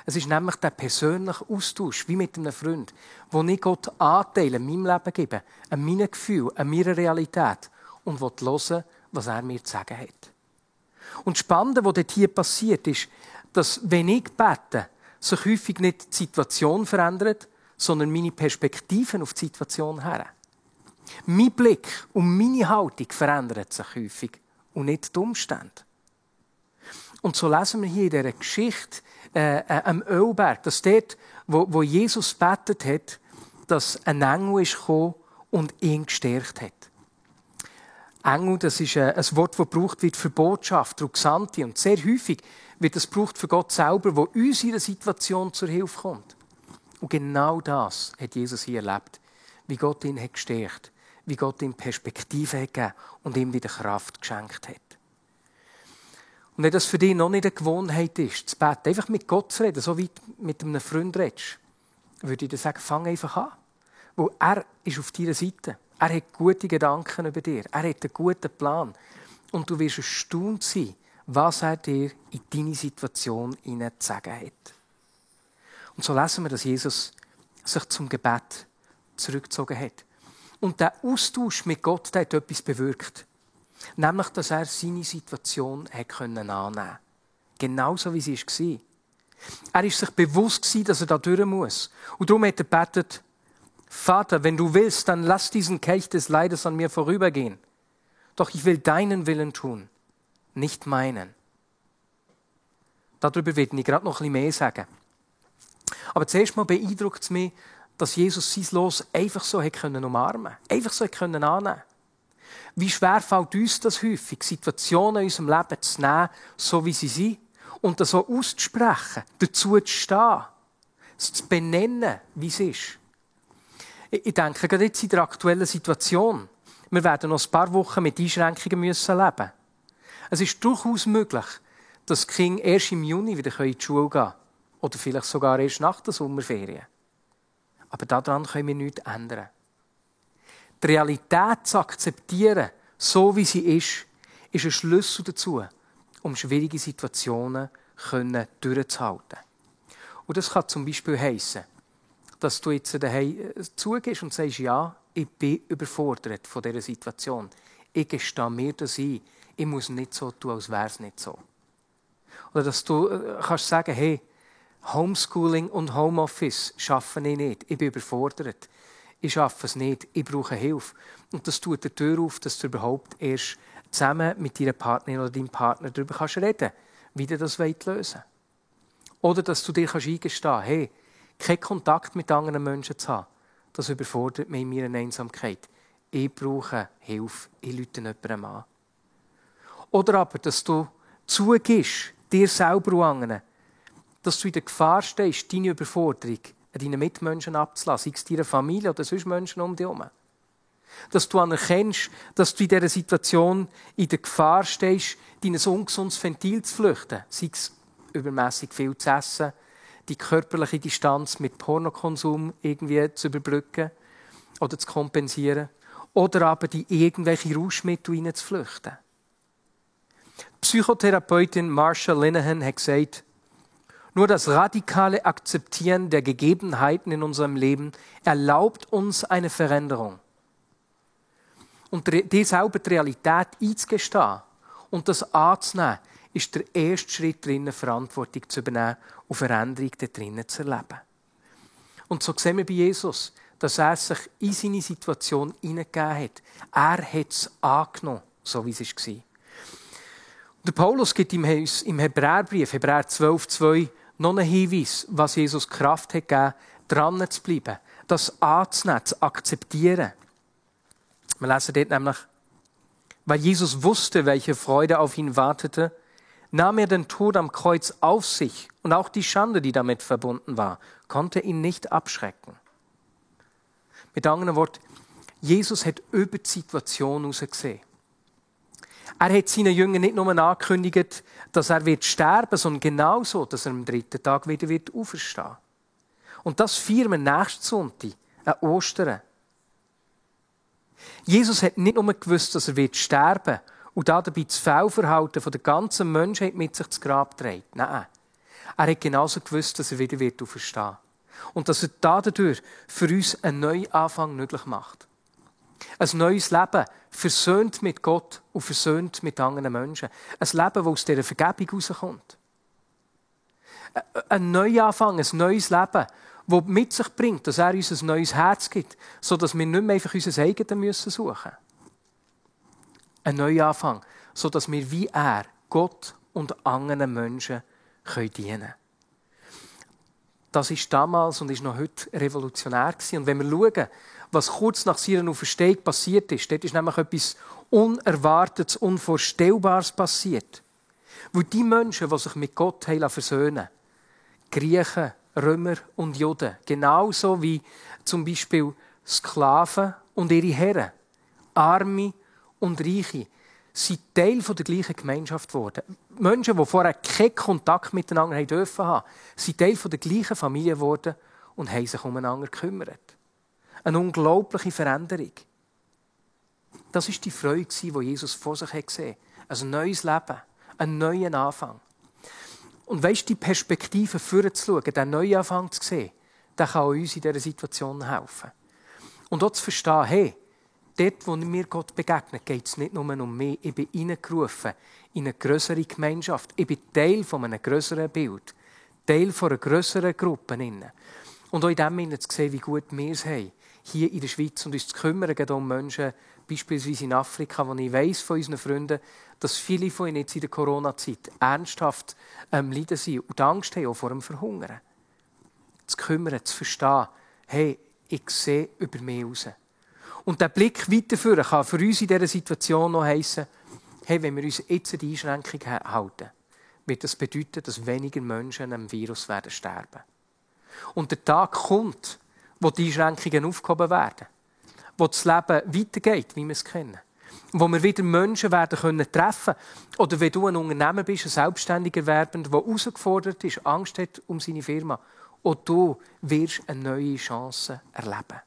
Es ist nämlich der persönliche Austausch, wie mit einem Freund, wo ich Gott Anteile in meinem Leben gebe, an meinen Gefühlen, an meiner Realität und hören, was er mir zu sagen hat. Und das Spannende, was dort hier passiert, ist, dass, wenn ich bete, sich häufig nicht die Situation verändert, sondern meine Perspektiven auf die Situation her. Mein Blick und meine Haltung verändern sich häufig und nicht die Umstände. Und so lesen wir hier in dieser Geschichte am Ölberg, dass dort, wo Jesus betet hat, dass ein Engel ist gekommen und ihn gestärkt hat. Engel, das ist ein Wort, das gebraucht wird für Botschafter und Gesandte. Und sehr häufig wird es gebraucht für Gott selber, der uns in einer Situation zur Hilfe kommt. Und genau das hat Jesus hier erlebt. Wie Gott ihn hat gestärkt, wie Gott ihm Perspektive hat gegeben und ihm wieder Kraft geschenkt hat. Und wenn das für dich noch nicht eine Gewohnheit ist, zu beten, einfach mit Gott zu reden, so wie du mit einem Freund redest, würde ich dir sagen, fang einfach an. Weil er ist auf deiner Seite. Er hat gute Gedanken über dir. Er hat einen guten Plan. Und du wirst erstaunt sein, was er dir in deine Situation zu sagen hat. Und so lesen wir, dass Jesus sich zum Gebet zurückgezogen hat. Und der Austausch mit Gott, der hat etwas bewirkt. Nämlich, dass er seine Situation annehmen konnte. Genauso wie sie war. Er war sich bewusst, dass er da durch muss. Und darum hat er gebetet, Vater, wenn du willst, dann lass diesen Kelch des Leides an mir vorübergehen. Doch ich will deinen Willen tun, nicht meinen. Darüber werde ich gerade noch ein bisschen mehr sagen. Aber zuerst mal beeindruckt es mich, dass Jesus sein Los einfach so umarmen konnte. Einfach so annehmen konnte. Wie schwer fällt uns das häufig, Situationen in unserem Leben zu nehmen, so wie sie sind, und das so auszusprechen, dazu zu stehen, es zu benennen, wie es ist. Ich denke, gerade jetzt in der aktuellen Situation, wir werden noch ein paar Wochen mit Einschränkungen müssen leben. Es ist durchaus möglich, dass die Kinder erst im Juni wieder in die Schule gehen können. Oder vielleicht sogar erst nach der Sommerferien. Aber daran können wir nichts ändern. Die Realität zu akzeptieren, so wie sie ist ein Schlüssel dazu, um schwierige Situationen durchzuhalten. Und das kann zum Beispiel heissen, dass du jetzt daheim zugehst und sagst, ja, ich bin überfordert von dieser Situation. Ich gestehe mir das ein. Ich muss nicht so tun, als wäre es nicht so. Oder dass du kannst sagen, hey, Homeschooling und Homeoffice schaffe ich nicht. Ich bin überfordert. Ich schaffe es nicht. Ich brauche Hilfe. Und das tut die Tür auf, dass du überhaupt erst zusammen mit deiner Partnerin oder deinem Partner darüber kannst reden, wie du das lösen willst. Oder dass du dir eingestehen kannst, hey, keinen Kontakt mit anderen Menschen zu haben, das überfordert mich in meiner Einsamkeit. Ich brauche Hilfe. Ich rufe jemandem an. Oder aber, dass du zugibst, dir selber und anderen, dass du in der Gefahr stehst, deine Überforderung an deinen Mitmenschen abzulassen, sei es deiner Familie oder sonst Menschen um dich herum. Dass du anerkennst, dass du in dieser Situation in der Gefahr stehst, dein ungesundes Ventil zu flüchten, sei es übermässig viel zu essen, die körperliche Distanz mit Pornokonsum irgendwie zu überbrücken oder zu kompensieren, oder aber die irgendwelche Rauschmittel hineinzuflüchten. Die Psychotherapeutin Marsha Linehan hat gesagt, nur das radikale Akzeptieren der Gegebenheiten in unserem Leben erlaubt uns eine Veränderung. Und die selber die Realität einzugestehen und das anzunehmen, ist der erste Schritt darin, Verantwortung zu übernehmen und Veränderung darin zu erleben. Und so sehen wir bei Jesus, dass er sich in seine Situation hineingegeben hat. Er hat es angenommen, so wie es war. Der Paulus gibt im Hebräerbrief, Hebräer 12,2, noch einen Hinweis, was Jesus Kraft hat gegeben, dran zu bleiben, das anzunehmen, zu akzeptieren. Wir lesen dort nämlich, weil Jesus wusste, welche Freude auf ihn wartete, nahm er den Tod am Kreuz auf sich und auch die Schande, die damit verbunden war, konnte ihn nicht abschrecken. Mit anderen Worten, Jesus hat über die Situation hinausgesehen. Er hat seinen Jüngern nicht nur angekündigt, dass er sterben wird, sondern genauso, dass er am 3. Tag wieder auferstehen wird. Und das feiern wir nächsten Sonntag, an Ostern. Jesus hat nicht nur gewusst, dass er sterben wird und dabei das Fehlverhalten der ganzen Menschheit mit sich zu Grab trägt. Nein, er hat genauso gewusst, dass er wieder auferstehen wird. Und dass er dadurch für uns einen Neuanfang möglich macht. Ein neues Leben, versöhnt mit Gott und versöhnt mit anderen Menschen. Ein Leben, das aus dieser Vergebung herauskommt. Ein Neuanfang, ein neues Leben, das mit sich bringt, dass er uns ein neues Herz gibt, sodass wir nicht mehr einfach unser eigenes suchen müssen. Ein Neuanfang, sodass wir wie er Gott und anderen Menschen dienen können. Das war damals und ist noch heute revolutionär gewesen. Und wenn wir schauen, was kurz nach seiner Auferstehung passiert ist, dort ist nämlich etwas Unerwartetes, Unvorstellbares passiert. Weil die Menschen, die sich mit Gott versöhnen, Griechen, Römer und Juden, genauso wie zum Beispiel Sklaven und ihre Herren, Arme und Reiche, sind Teil der gleichen Gemeinschaft geworden. Menschen, die vorher keinen Kontakt miteinander haben dürfen, sind Teil der gleichen Familie geworden und haben sich umeinander gekümmert. Eine unglaubliche Veränderung. Das war die Freude, die Jesus vor sich gesehen hat. Ein neues Leben, einen neuen Anfang. Und weisst, die Perspektive vorzuschauen, den neuen Anfang zu sehen, der kann uns in dieser Situation helfen. Und auch zu verstehen, hey, dort, wo mir Gott begegnet, geht es nicht nur um mich. Ich bin hineingerufen in eine grössere Gemeinschaft. Ich bin Teil von einem grösseren Bild. Teil von einer grösseren Gruppe. Und auch in dem Sinne zu sehen, wie gut wir es haben, hier in der Schweiz, und uns zu kümmern um Menschen, beispielsweise in Afrika, wo ich weiss von unseren Freunden, dass viele von ihnen jetzt in der Corona-Zeit ernsthaft leiden sind und Angst haben auch vor dem Verhungern. zu kümmern, zu verstehen, hey, ich sehe über mich raus. Und der Blick weiterführen kann für uns in dieser Situation noch heissen, hey, wenn wir uns jetzt an die Einschränkung halten, wird das bedeuten, dass weniger Menschen am Virus werden sterben. Und der Tag kommt, wo die Einschränkungen aufgehoben werden, wo das Leben weitergeht, wie wir es kennen. Wo wir wieder Menschen werden treffen können. Oder wenn du ein Unternehmer bist, ein selbstständiger Werbender, der herausgefordert ist, Angst hat um seine Firma, auch du wirst eine neue Chance erleben.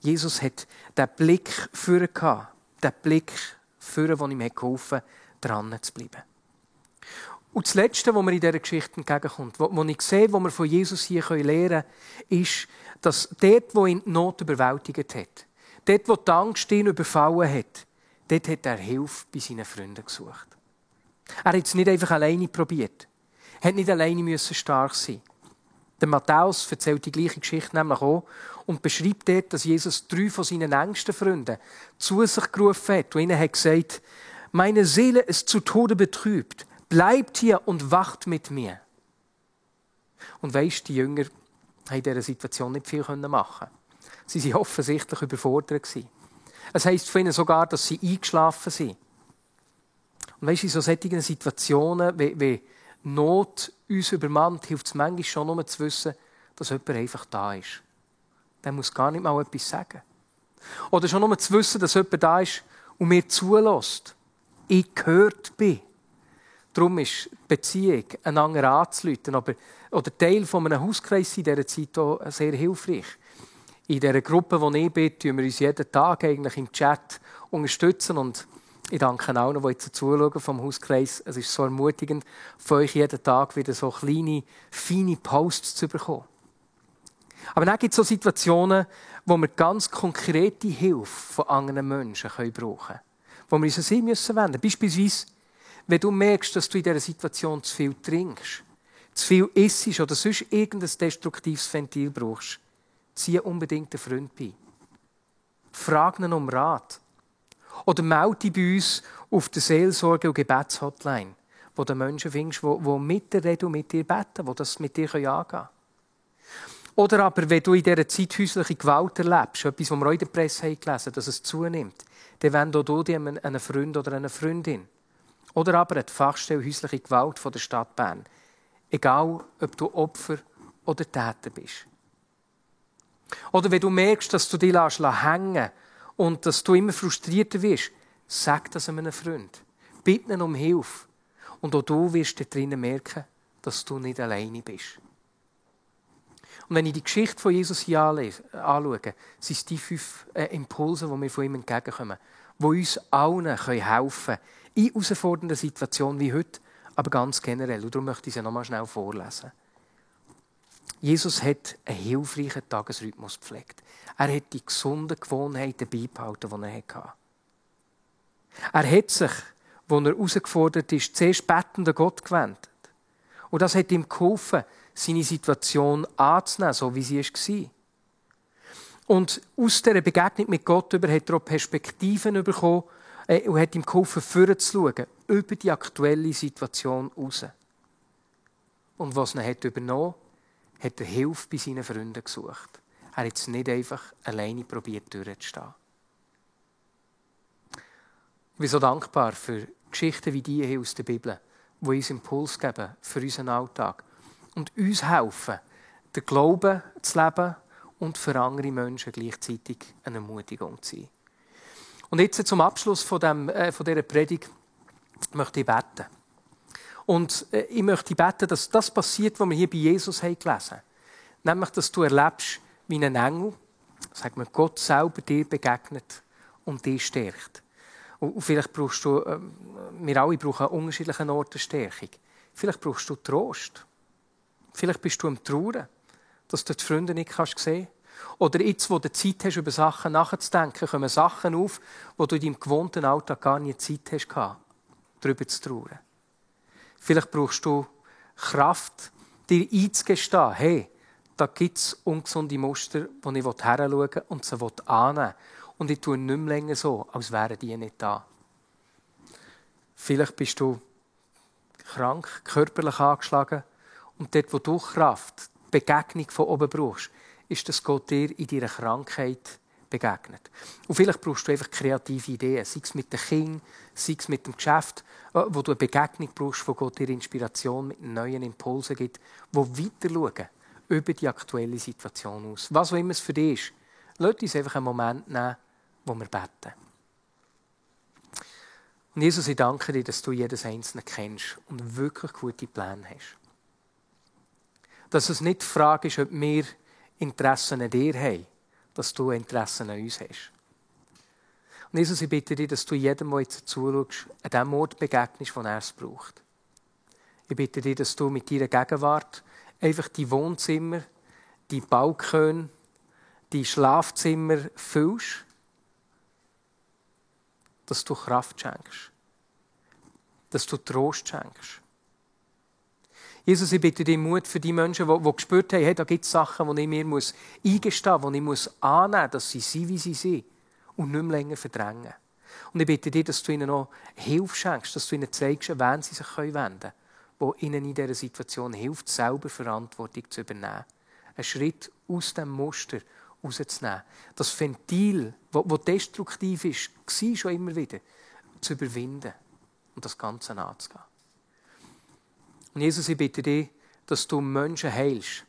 Jesus hat den Blick für ihn gehabt, den Blick für ihn, der ihm geholfen hat, dran zu bleiben. Und das Letzte, was mir in dieser Geschichte entgegenkommt, was ich sehe, was wir von Jesus hier lernen können, ist, dass dort, wo ihn die Not überwältigt hat, dort, wo die Angst ihn überfallen hat, dort hat er Hilfe bei seinen Freunden gesucht. Er hat es nicht einfach alleine probiert. Er hat nicht alleine stark sein. Der Matthäus erzählt die gleiche Geschichte nämlich auch und beschreibt dort, dass Jesus 3 von seinen engsten Freunden zu sich gerufen hat und ihnen hat gesagt, meine Seele ist zu Tode betrübt. Bleibt hier und wacht mit mir. Und weisst, die Jünger haben in dieser Situation nicht viel machen. Sie waren offensichtlich überfordert. Es heisst von ihnen sogar, dass sie eingeschlafen sind. Und weisst, in solchen Situationen, wie Not uns übermannt, hilft es manchmal schon nur zu wissen, dass jemand einfach da ist. Der muss gar nicht mal etwas sagen. Oder schon nur zu wissen, dass jemand da ist und mir zulässt. Ich gehört bin. Darum ist die Beziehung, einander anzuleiten, oder Teil von einem Hauskreis in dieser Zeit auch sehr hilfreich. In dieser Gruppe, wo ich bin, tun wir uns jeden Tag eigentlich im Chat unterstützen. Und ich danke allen, die jetzt zuschauen vom Hauskreis. Es ist so ermutigend, von euch jeden Tag wieder so kleine, feine Posts zu bekommen. Aber dann gibt es so Situationen, wo wir ganz konkrete Hilfe von anderen Menschen brauchen können. Wo wir uns an sie wenden müssen. Beispielsweise, wenn du merkst, dass du in dieser Situation zu viel trinkst, zu viel isst oder sonst irgendein destruktives Ventil brauchst, zieh unbedingt einen Freund bei. Frag ihn um Rat. Oder melde dich bei uns auf der Seelsorge- und Gebetshotline, wo du Menschen findest, die mit dir reden und mit dir beten, die das mit dir angehen können. Oder aber, wenn du in dieser Zeit häusliche Gewalt erlebst, etwas, was wir auch in der Presse haben gelesen, dass es zunimmt, dann wende du dich an einen Freund oder eine Freundin. Oder aber an die Fachstelle häusliche Gewalt von der Stadt Bern. Egal, ob du Opfer oder Täter bist. Oder wenn du merkst, dass du dich hängen lässt und dass du immer frustrierter wirst, sag das einem Freund. Bitte ihn um Hilfe. Und auch du wirst da drinnen merken, dass du nicht alleine bist. Und wenn ich die Geschichte von Jesus hier anschaue, sind es die 5 Impulse, die mir von ihm entgegenkommen, die uns allen helfen können, in herausfordernden Situationen wie heute, aber ganz generell. Und darum möchte ich sie nochmal schnell vorlesen. Jesus hat einen hilfreichen Tagesrhythmus gepflegt. Er hat die gesunden Gewohnheiten beibehalten, die er hatte. Er hat sich, als er herausgefordert ist, zuerst bettend an Gott gewendet. Und das hat ihm geholfen, seine Situation anzunehmen, so wie sie war. Und aus dieser Begegnung mit Gott hat er auch Perspektiven bekommen und hat ihm geholfen, vorzuschauen, über die aktuelle Situation hinaus. Und was er übernommen hat er Hilfe bei seinen Freunden gesucht. Er hat es nicht einfach alleine probiert, durchzustehen. Ich bin so dankbar für Geschichten wie die hier aus der Bibel, die uns Impuls geben für unseren Alltag und uns helfen, den Glauben zu leben und für andere Menschen gleichzeitig eine Ermutigung zu sein. Und jetzt zum Abschluss von dieser Predigt möchte ich beten. Und ich möchte beten, dass das passiert, was wir hier bei Jesus gelesen haben. Nämlich, dass du erlebst, wie ein Engel, sagt man, Gott selber dir begegnet und dich stärkt. Und vielleicht brauchst du, wir alle brauchen an unterschiedlichen Orten Stärkung. Vielleicht brauchst du Trost. Vielleicht bist du am Trauern, dass du die Freunde nicht sehen kannst. Oder jetzt, wo du Zeit hast, über Sachen nachzudenken, kommen Sachen auf, wo du in deinem gewohnten Alltag gar nicht Zeit hast, darüber zu trauern. Vielleicht brauchst du Kraft, dir einzugestehen, hey, da gibt es ungesunde Muster, wo ich hinschauen und sie annehmen will. Und ich tue nicht mehr länger so, als wären die nicht da. Vielleicht bist du krank, körperlich angeschlagen und dort, wo du Kraft Begegnung von oben brauchst, ist, dass Gott dir in deiner Krankheit begegnet. Und vielleicht brauchst du einfach kreative Ideen, sei es mit den Kindern, sei es mit dem Geschäft, wo du eine Begegnung brauchst, wo Gott dir Inspiration mit neuen Impulsen gibt, die weiter schauen über die aktuelle Situation aus. Was auch immer es für dich ist, lass uns einfach einen Moment nehmen, wo wir beten. Und Jesus, ich danke dir, dass du jedes Einzelne kennst und wirklich gute Pläne hast. Dass es nicht die Frage ist, ob wir Interessen an dir haben, dass du Interessen an uns hast. Und Jesus, ich bitte dich, dass du jedem, der jetzt zuschaust, an dem Ort begegnest, wo er es braucht. Ich bitte dich, dass du mit deiner Gegenwart einfach die Wohnzimmer, die Balkone, die Schlafzimmer füllst, dass du Kraft schenkst, dass du Trost schenkst. Jesus, ich bitte dich Mut für die Menschen, die gespürt haben, hey, da gibt es Sachen, die ich mir eingestehen muss, die ich annehmen muss, dass sie sind, wie sie sind und nicht mehr länger verdrängen. Und ich bitte dich, dass du ihnen noch Hilfe schenkst, dass du ihnen zeigst, an wen sie sich wenden können, wo ihnen in dieser Situation hilft, selber Verantwortung zu übernehmen. Einen Schritt aus dem Muster rauszunehmen. Das Ventil, das destruktiv ist, war schon immer wieder, zu überwinden und das Ganze anzugehen. Und Jesus, ich bitte dich, dass du Menschen heilst.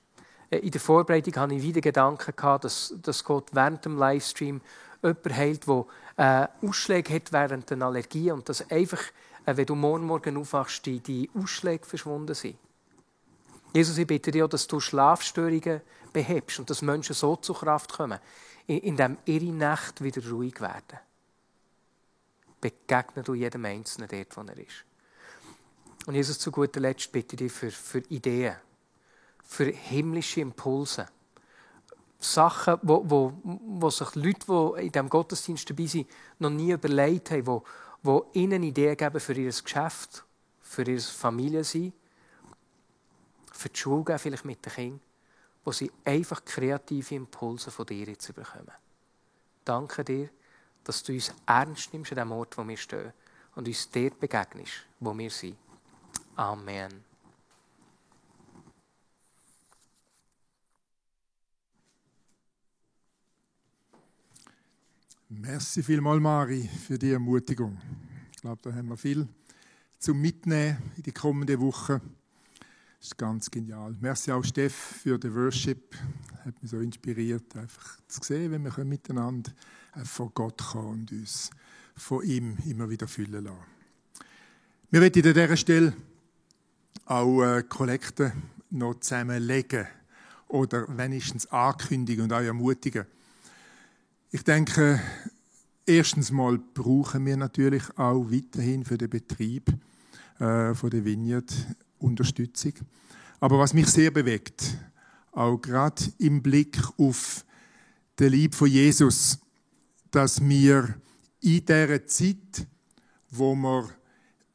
In der Vorbereitung hatte ich wieder Gedanken gehabt, dass Gott während dem Livestream jemanden heilt, der Ausschläge hat während der Allergie und dass einfach, wenn du morgen aufwachst, die Ausschläge verschwunden sind. Jesus, ich bitte dich auch, dass du Schlafstörungen behebst und dass Menschen so zur Kraft kommen, indem ihre Nächte wieder ruhig werden. Begegne du jedem Einzelnen dort, wo er ist. Und Jesus, zu guter Letzt bitte ich dich für Ideen, für himmlische Impulse. Sachen, wo sich Leute, die in diesem Gottesdienst dabei sind, noch nie überlegt haben, die ihnen Ideen geben für ihr Geschäft, für ihre Familie sein, für die Schule geben, vielleicht mit den Kindern, wo sie einfach kreative Impulse von dir jetzt bekommen. Danke dir, dass du uns ernst nimmst an dem Ort, wo wir stehen und uns dort begegnest, wo wir sind. Amen. Merci vielmals, Mari, für die Ermutigung. Ich glaube, da haben wir viel zum Mitnehmen in die kommenden Wochen. Das ist ganz genial. Merci auch Steff für den Worship. Hat mich so inspiriert, einfach zu sehen, wenn wir miteinander vor Gott kommen und uns von ihm immer wieder füllen lassen. Wir wollen an dieser Stelle auch Kollekte noch zusammenlegen oder wenigstens ankündigen und auch ermutigen. Ich denke, erstens mal brauchen wir natürlich auch weiterhin für den Betrieb von der Vineyard Unterstützung. Aber was mich sehr bewegt, auch gerade im Blick auf den Lieb von Jesus, dass wir in dieser Zeit, wo wir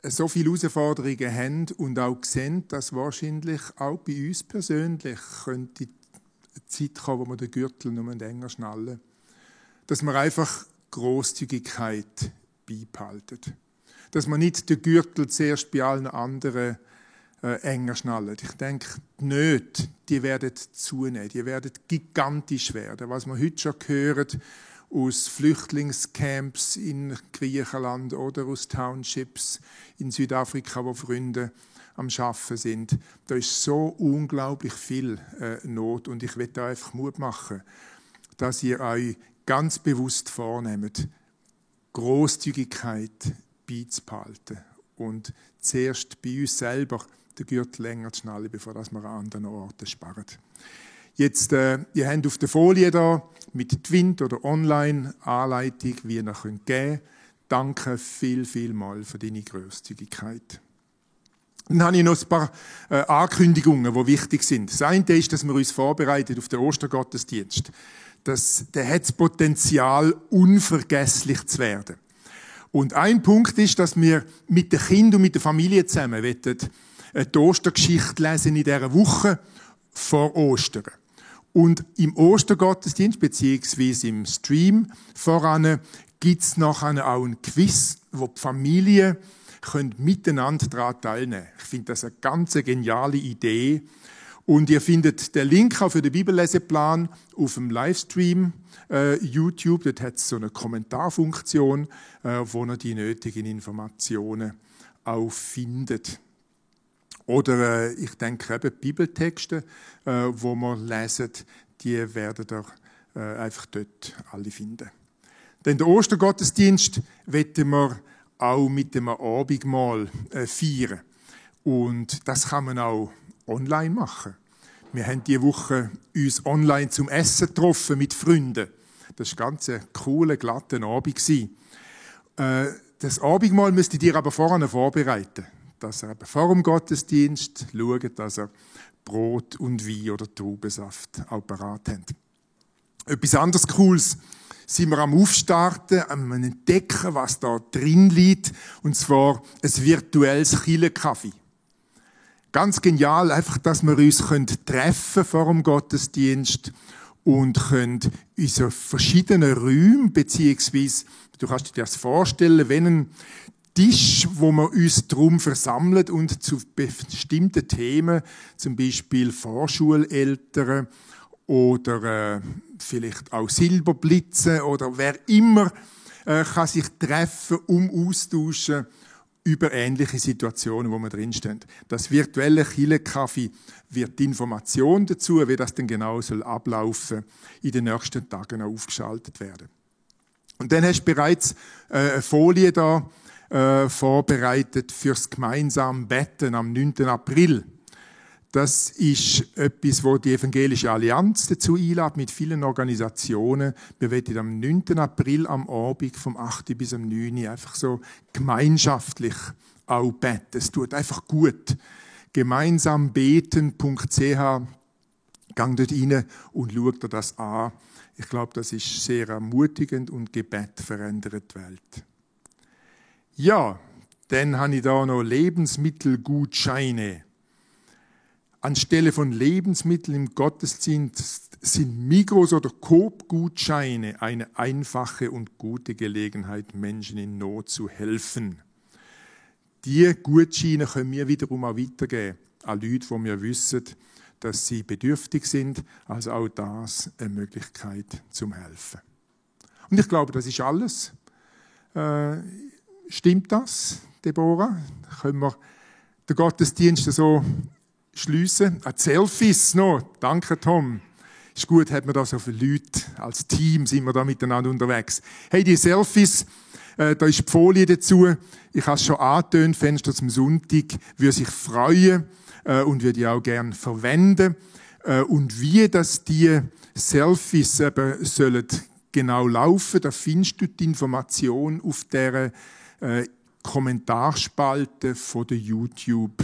so viele Herausforderungen haben und auch sehen, dass wahrscheinlich auch bei uns persönlich könnte eine Zeit kommen, wo wir den Gürtel nur enger schnallen. Dass wir einfach Grosszügigkeit beibehalten. Dass wir nicht den Gürtel zuerst bei allen anderen enger schnallen. Ich denke, die Nöte, die werden zunehmen, die werden gigantisch werden. Was wir heute schon hören aus Flüchtlingscamps in Griechenland oder aus Townships in Südafrika, wo Freunde am Arbeiten sind, da ist so unglaublich viel Not. Und ich will da einfach Mut machen, dass ihr euch ganz bewusst vornehmt, Grosszügigkeit beizubehalten und zuerst bei uns selber den Gürtel länger zu schnallen, bevor wir an anderen Orten sparen. Jetzt, ihr habt auf der Folie da mit Twint oder Online-Anleitung, wie ihr geben könnt. Danke viel für deine Grosszügigkeit. Dann habe ich noch ein paar Ankündigungen, die wichtig sind. Das eine ist, dass wir uns vorbereiten auf den Ostergottesdienst. Der hat das Potenzial, unvergesslich zu werden. Und ein Punkt ist, dass wir mit den Kindern und mit der Familie zusammen die Ostergeschichte lesen in dieser Woche vor Ostern. Und im Ostergottesdienst, beziehungsweise im Stream voran, gibt es nachher auch ein Quiz, wo die Familien miteinander daran teilnehmen können. Ich finde das eine ganz geniale Idee. Und ihr findet den Link auch für den Bibelleseplan auf dem Livestream YouTube. Dort hat es so eine Kommentarfunktion, wo ihr die nötigen Informationen auch findet. Oder ich denke eben Bibeltexte, wo wir lesen, die werden ihr einfach dort alle finden. Denn den Ostergottesdienst wollen wir auch mit dem Abendmahl feiern. Und das kann man auch online machen. Wir haben diese Woche uns online zum Essen getroffen mit Freunden. Das war ganz ein cooler, glatter Abend. Das Abendmahl müsstet ihr aber vorher vorbereiten. Dass ihr vor dem Gottesdienst schaut, dass ihr Brot und Wein oder Traubensaft auch parat habt. Etwas anderes Cooles sind wir am Aufstarten, am Entdecken, was da drin liegt. Und zwar ein virtuelles Kirchenkaffee. Ganz genial, einfach, dass wir uns treffen vor dem Gottesdienst und können unsere verschiedenen Räume, beziehungsweise, du kannst dir das vorstellen, wenn ein Tisch, wo wir uns drum versammeln und zu bestimmten Themen, zum Beispiel Vorschuleltern oder vielleicht auch Silberblitze oder wer immer, kann sich treffen, austauschen über ähnliche Situationen, wo wir drinstehen. Das virtuelle Kirchenkaffee wird die Information dazu, wie das denn genau soll ablaufen, in den nächsten Tagen aufgeschaltet werden. Und dann hast du bereits eine Folie da vorbereitet fürs gemeinsame Betten am 9. April. Das ist etwas, wo die Evangelische Allianz dazu einlädt, mit vielen Organisationen. Wir werden am 9. April am Abend vom 8. bis am 9. einfach so gemeinschaftlich auch beten. Es tut einfach gut. Gemeinsambeten.ch. Gang dort rein und schaut dir das an. Ich glaube, das ist sehr ermutigend und Gebet verändert die Welt. Ja, dann habe ich da noch Lebensmittelgutscheine. Anstelle von Lebensmitteln im Gottesdienst sind Migros- oder Coop-Gutscheine eine einfache und gute Gelegenheit, Menschen in Not zu helfen. Diese Gutscheine können wir wiederum auch weitergeben an Leute, wo wir wissen, dass sie bedürftig sind. Also auch das eine Möglichkeit zum Helfen. Und ich glaube, das ist alles. Stimmt das, Deborah? Können wir den Gottesdienst so schliessen? Selfies noch. Danke, Tom. Ist gut, hat man da so viele Leute. Als Team sind wir da miteinander unterwegs. Hey, die Selfies, da ist die Folie dazu. Ich habe es schon angetönt, Fenster zum Sonntag, würde sich freuen und würde die auch gerne verwenden. Und wie das die Selfies eben sollen genau laufen, da findest du die Information auf der Kommentarspalte von den YouTube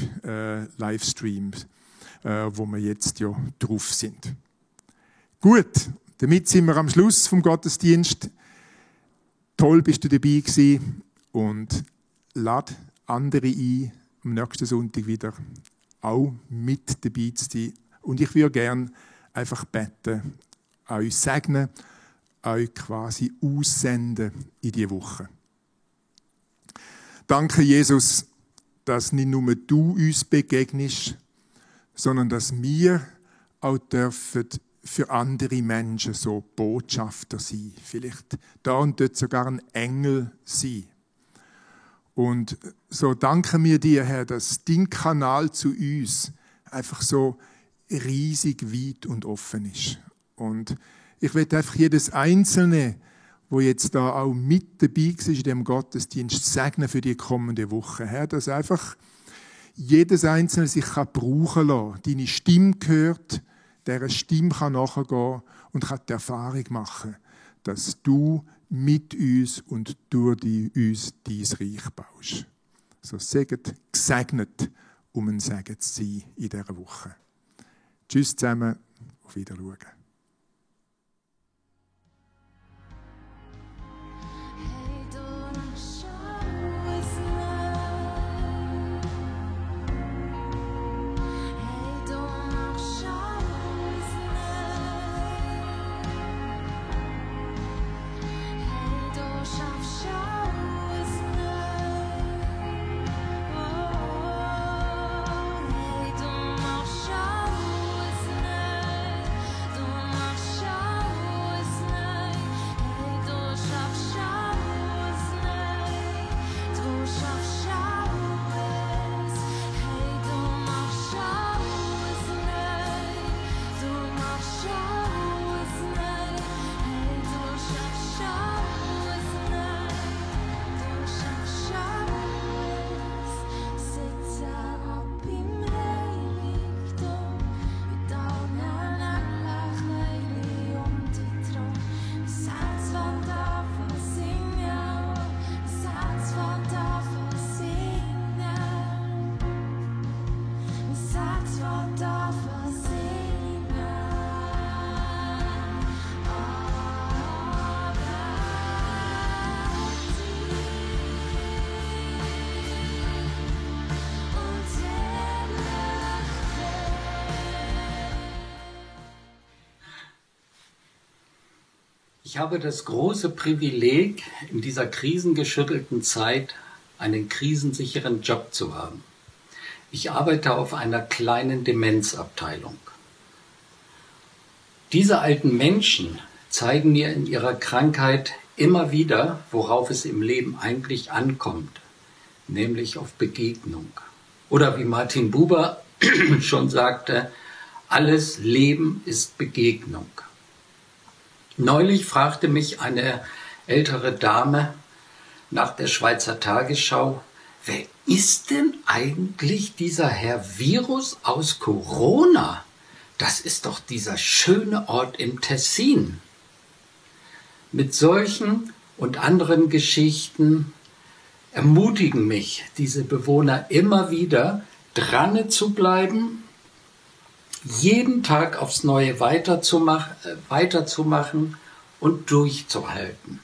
Livestreams, wo wir jetzt ja drauf sind. Gut, damit sind wir am Schluss vom Gottesdienst. Toll bist du dabei gewesen und lad andere ein, am nächsten Sonntag wieder auch mit dabei zu sein. Und ich würde gerne einfach beten, euch segnen, euch quasi aussenden in diese Woche. Danke, Jesus, dass nicht nur du uns begegnest, sondern dass wir auch dürfen für andere Menschen so Botschafter sein. Vielleicht da und dort sogar ein Engel sein. Und so danken wir dir, Herr, dass dein Kanal zu uns einfach so riesig weit und offen ist. Und ich will einfach jedes Einzelne, wo jetzt da auch mit dabei war in dem Gottesdienst, segnen für die kommende Woche. Herr, dass einfach jedes Einzelne sich brauchen lassen, deine Stimme hört, dieser Stimme kann nachgehen und kann die Erfahrung machen, dass du mit uns und durch uns dein Reich baust. So seget gesegnet, um ein Segen zu sein in dieser Woche. Tschüss zusammen, auf Wiedersehen. Hey, Ich habe das große Privileg, in dieser krisengeschüttelten Zeit einen krisensicheren Job zu haben. Ich arbeite auf einer kleinen Demenzabteilung. Diese alten Menschen zeigen mir in ihrer Krankheit immer wieder, worauf es im Leben eigentlich ankommt, nämlich auf Begegnung. Oder wie Martin Buber schon sagte, alles Leben ist Begegnung. Neulich fragte mich eine ältere Dame nach der Schweizer Tagesschau, wer ist denn eigentlich dieser Herr Virus aus Corona? Das ist doch dieser schöne Ort im Tessin. Mit solchen und anderen Geschichten ermutigen mich diese Bewohner immer wieder, dran zu bleiben, jeden Tag aufs Neue weiterzumachen und durchzuhalten.